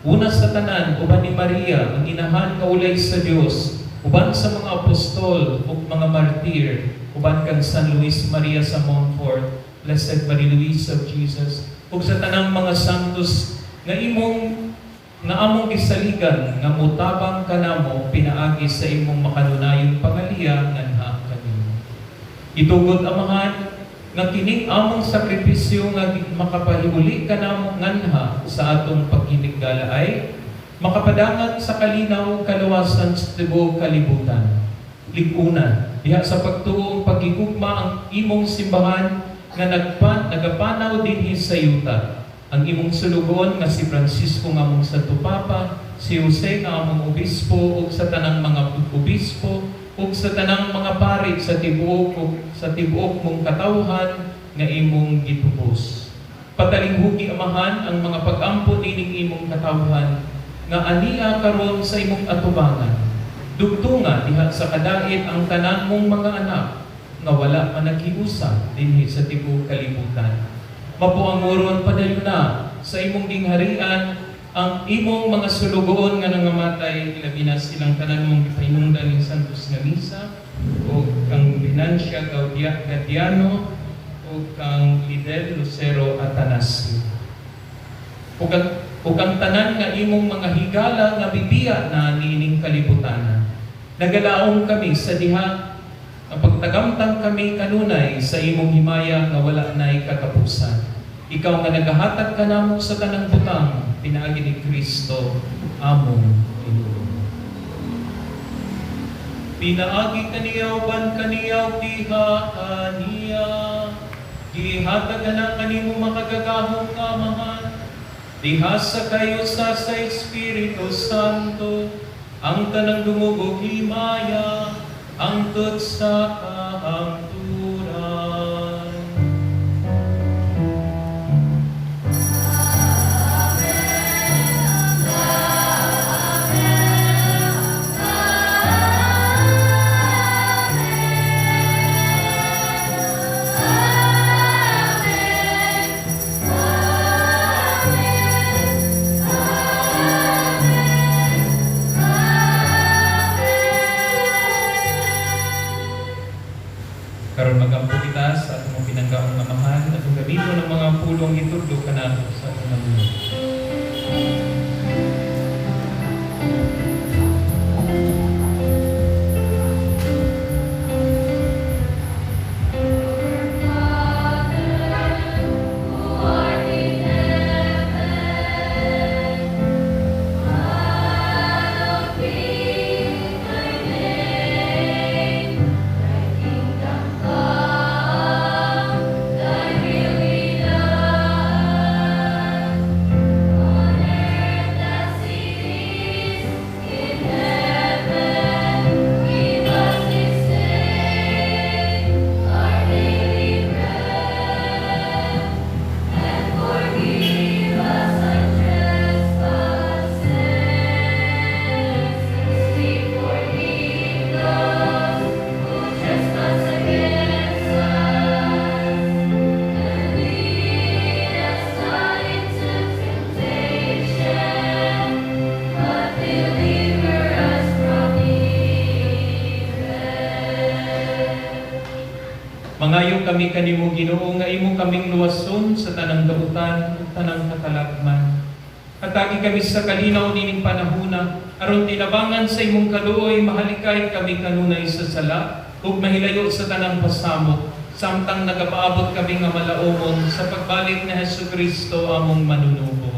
una sa tanan uban ni Maria ang inahan nga ulay sa Dios, uban sa mga apostol ug mga martir, uban kang San Luis Maria sa Montfort, Blessed Marie Louise of Jesus, ug sa tanang mga santos nga imong nga among gisaligan nga motabang kanamo pinaagi sa imong makanunayong pangaliya nganha kanimo. Itugot, Amahan, nga kining among sakripisyo nga makapahiuli kanamo nganha sa atong paghinigala ay makapadangat sa kalinaw kaluwasan sa tibuok kalibutan. Lig-una diha sa pagtuo ug paghigugma ang imong simbahan nga nagapanaw dinhi sa yuta. Ang imong sulugoon nga si Francisco nga among Santo Papa, si Jose nga among obispo ug sa tanang mga obispo ug sa tanang mga pari sa tibuok mong katawhan nga imong gitubos. Patalinghugi, Amahan, ang mga pag-ampo nining imong katawhan nga ania karon sa imong atubangan. Dugtunga diha sa kadait ang tanan mong mga anak nga wala man naghiusa dinhi sa tibuok kalibutan. Mapuanguron padayon na sa imong gingharian ang imong mga sulugoon nga nangamatay, ilabi na silang tanan mong gipahinungdan ning santos nga misa, ug kang Binancia Gaudia Gadiano ug kang Lidel Lucero Atanasio. Ug ang tanan nga imong mga higala nga bibiya na niining kalibutanan. Nagalaom kami sa diha ang pagtagamtang kami kanunay sa imong himaya nga wala na'y katapusan. Ikaw nga nagahatag kanamo sa tanang butang, pinaagi ni Kristo among Ginoo. Pinaagi kaniya, uban kaniya, ug diha kaniya. Gihatag na kanimo makagagahom nga Amahan, diha sa kayusa sa Espiritu Santo, ang tanang dungog ug himaya, hangtod sa kahangturan. Karon magampo kita sa atong pinanggaong Amahan at ang gamiton ng mga pulong itudlo kanato sa atong mga. Father, who art in heaven, hallowed be thy name. Thy kingdom come, thy will be done, on earth as it is in heaven. Give us this day our daily bread, and forgive us our trespasses, as we forgive those who trespass against us. And lead us not into temptation, but deliver us from evil. Mangayo kami kanimo, Ginoo, nga imo kaming luwason sa tanang dautan ug tanang katalagman. Hatagi kami sa kalinaw nining panahuna aron tinabangan sa imong kaluoy mahalikay kami kanunay sa sala ug mahilayo sa tanang pasamok samtang nagapaabot kami nga malaumon sa pagbalik ni Hesus Kristo among manunubos.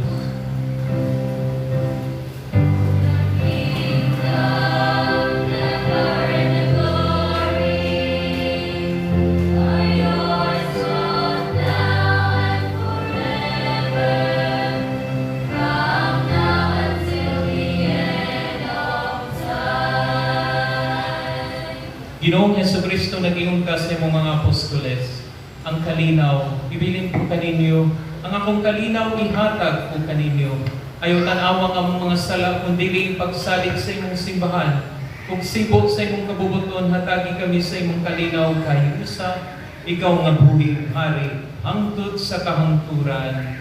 Kingdom, the power, and the glory are yours both now and forever, from now until the end of time. Ginoong Hesus Kristo, nag-ingon ka sa imong mga apostoles, "Ang kalinaw, ibilin ko kaninyo, ang akong kalinaw ihatag ko kaninyo. Ayaw tan-awa ang among mga sala, kundi pagsalig sa imong simbahan. Ug sibo sa imong kabubuton, hatagi kami sa imong kalinaw kay usa, ikaw nga buhi hari, hangtod sa kahangturan."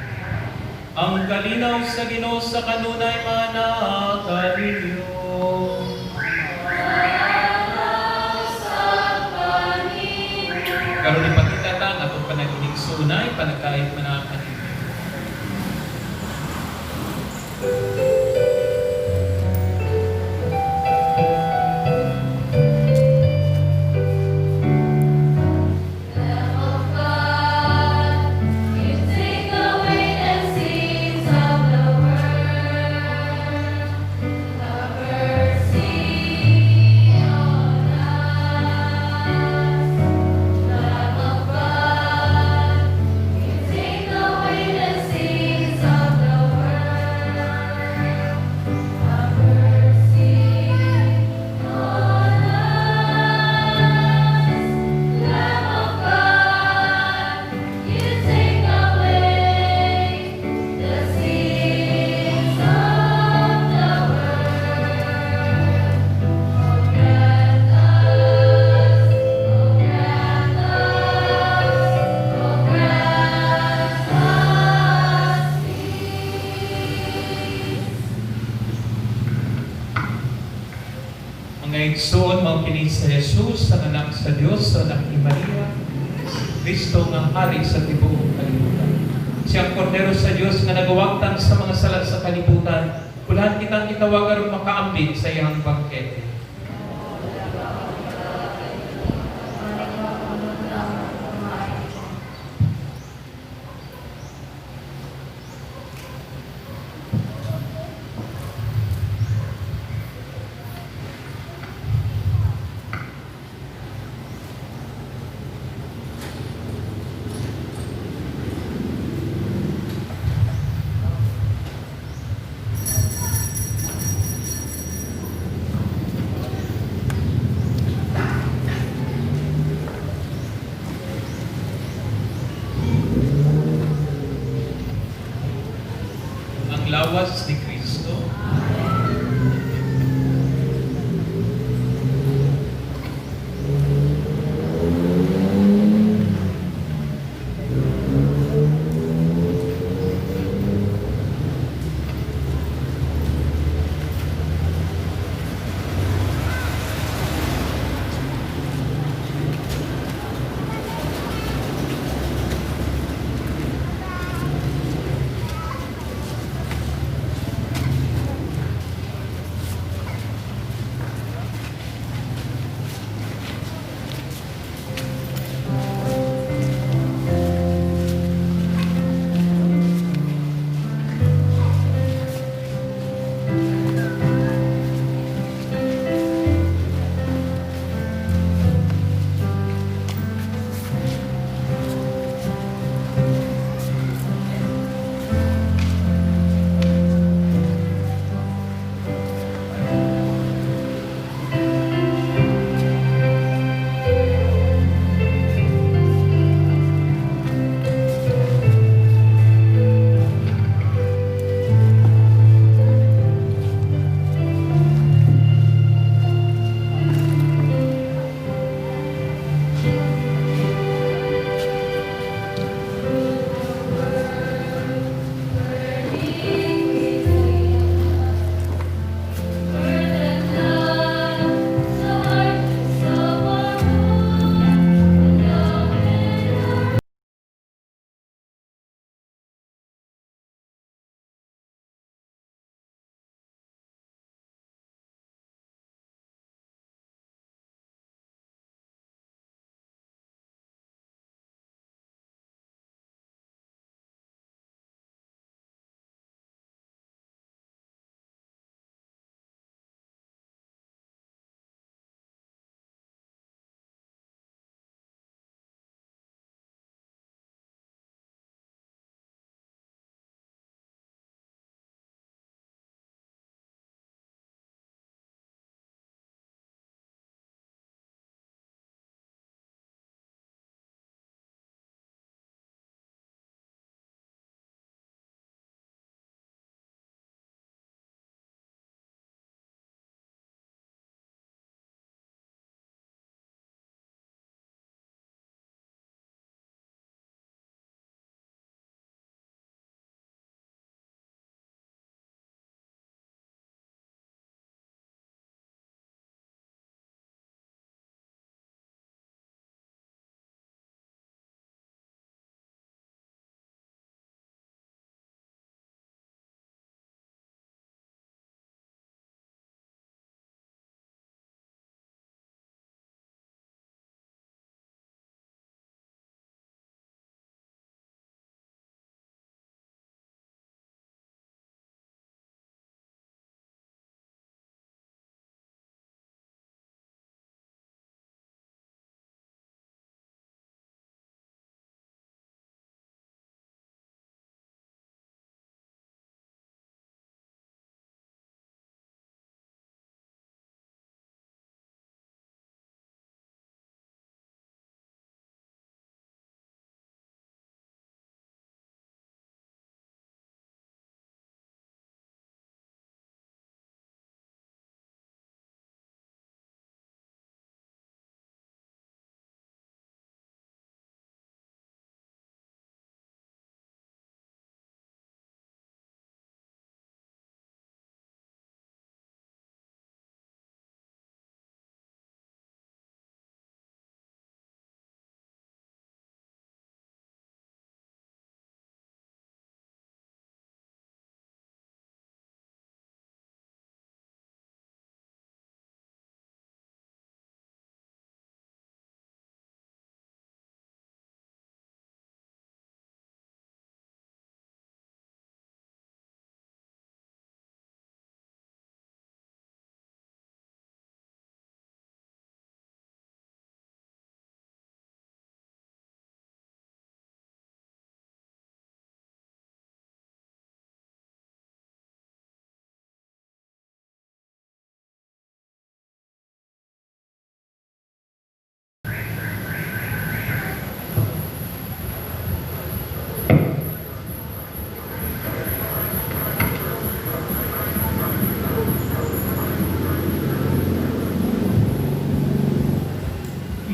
Ang kalinaw sa Ginoo sa kanunay manaa kaninyo. Karon ipakita ta ang atong panag-inigsoonay, panagkait manaa kaninyo. Lamb of God, you take away the sins of the world. Have mercy on us. Lamb of God, you take away the sins of the world. Have mercy on us. Lamb of God, you take away the sins of the world. Oh, grant us, oh, grant us, oh, grant us peace. Mga igsoon, mao kini si Jesus, ang anak sa Dios, sa anak ni Maria, Kristo nga hari sa tibuok kalibutan. Siya ang kordero sa Dios nga nagawagtang sa mga sala sa kalibutan. Ulahan kitang gitawag aron makaambit sa iyang bangkete. lawas ni Kristo.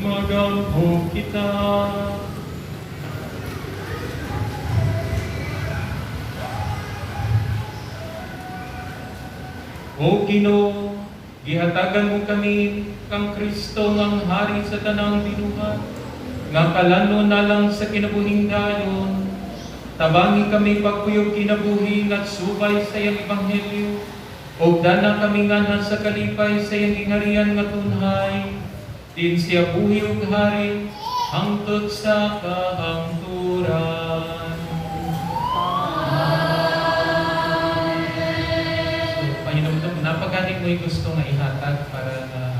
Magampo kita. O Ginoo, gihatagan mo kami kang Kristo ngang hari sa tanang binuhat, nga kalano na lang sa kinabuhing dayon. Tabangi kami pagkuyog kinabuhi at subay sa iyang ebanghelyo. Ug dana kami nganha sa kalipay sa iyang gingharian nga tunhay. Din siya buhi ug hari hangtod sa kahangturan. So, Panginoon, napagani mo yung gusto nga ihatag para na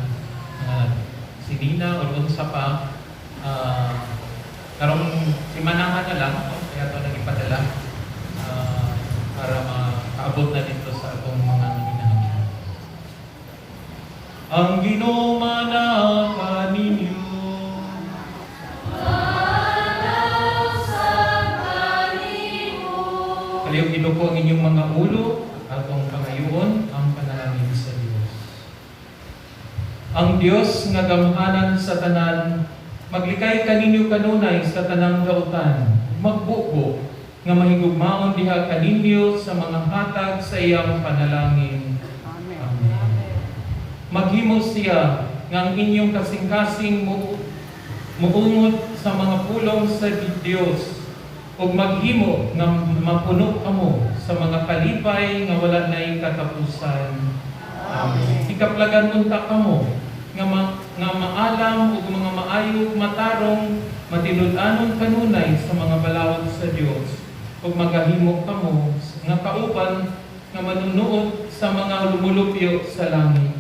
si Nina or unsa pa karong simanahan na lang, no? Kaya ito nang ipadala para makaabot na dito sa atong mga nanginahanglan. Ang Ginoo manaa kaninyo. Kalihok iduko ang inyong mga ulo at atong pangayoon ang panalangin sa Dios. Ang Dios nga gamhanan sa tanan, maglikay kaninyo kanunay sa tanang dautan, magbubo nga mahigugmaon diha kaninyo sa mga hatag sa iyang panalangin. Amen. Amen. Maghimo siya nga ang inyong kasing-kasing muungod sa mga pulong sa Dios ug maghimo nga mapuno kamo sa mga kalipay nga wala nay katapusan. Amen. Ikaplagan unta kamo nga maalam ug mga maayo matarong matinud-anon kanunay sa mga balaod sa Dios ug magahimo kamo nga kauban nga manunuot sa mga lumulupyo sa langit.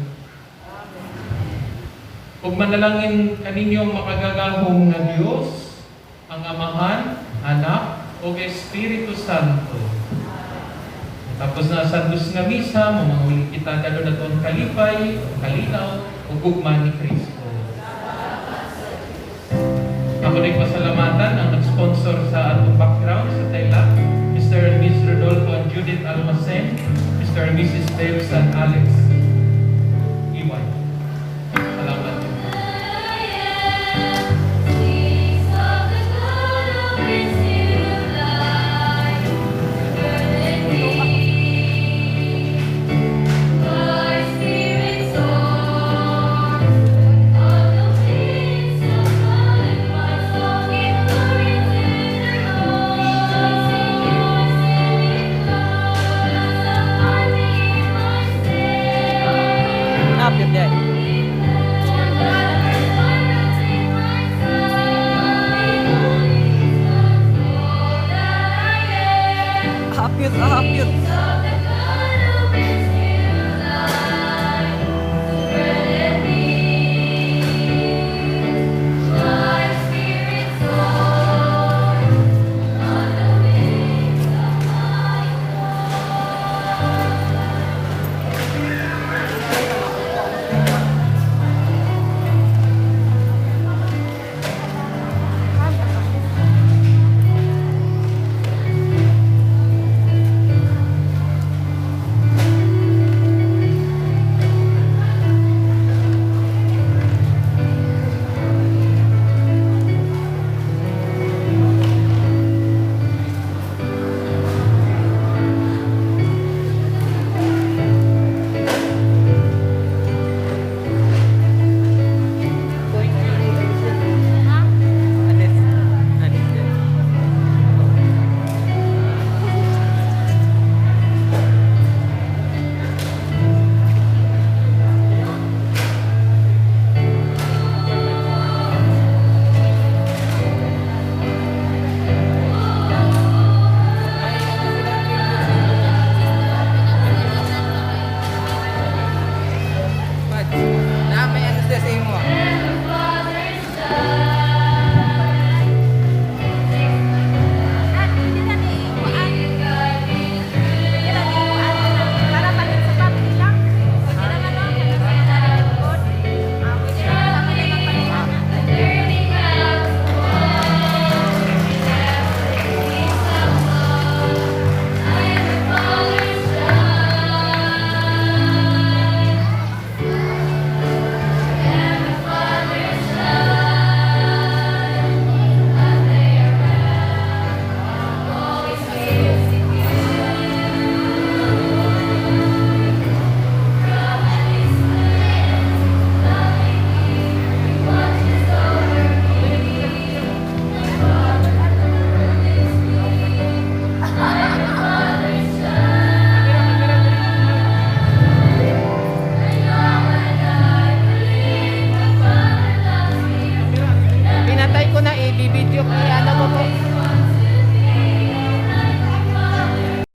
Ug manalangin kaninyo ang makagagahom nga Dios, ang Amahan, Anak, ug Espiritu Santo. Tapos na sa Santos nga misa, mamanguli kita dalo na ang kalipay, kalinaw, ug gugma ni Kristo. Ako rin pasalamatan ang nag-sponsor sa atong background sa tela, Mr. and Miss Rodolfo and Judith Almacen, Mr. and Mrs. Dave San Alex Iway.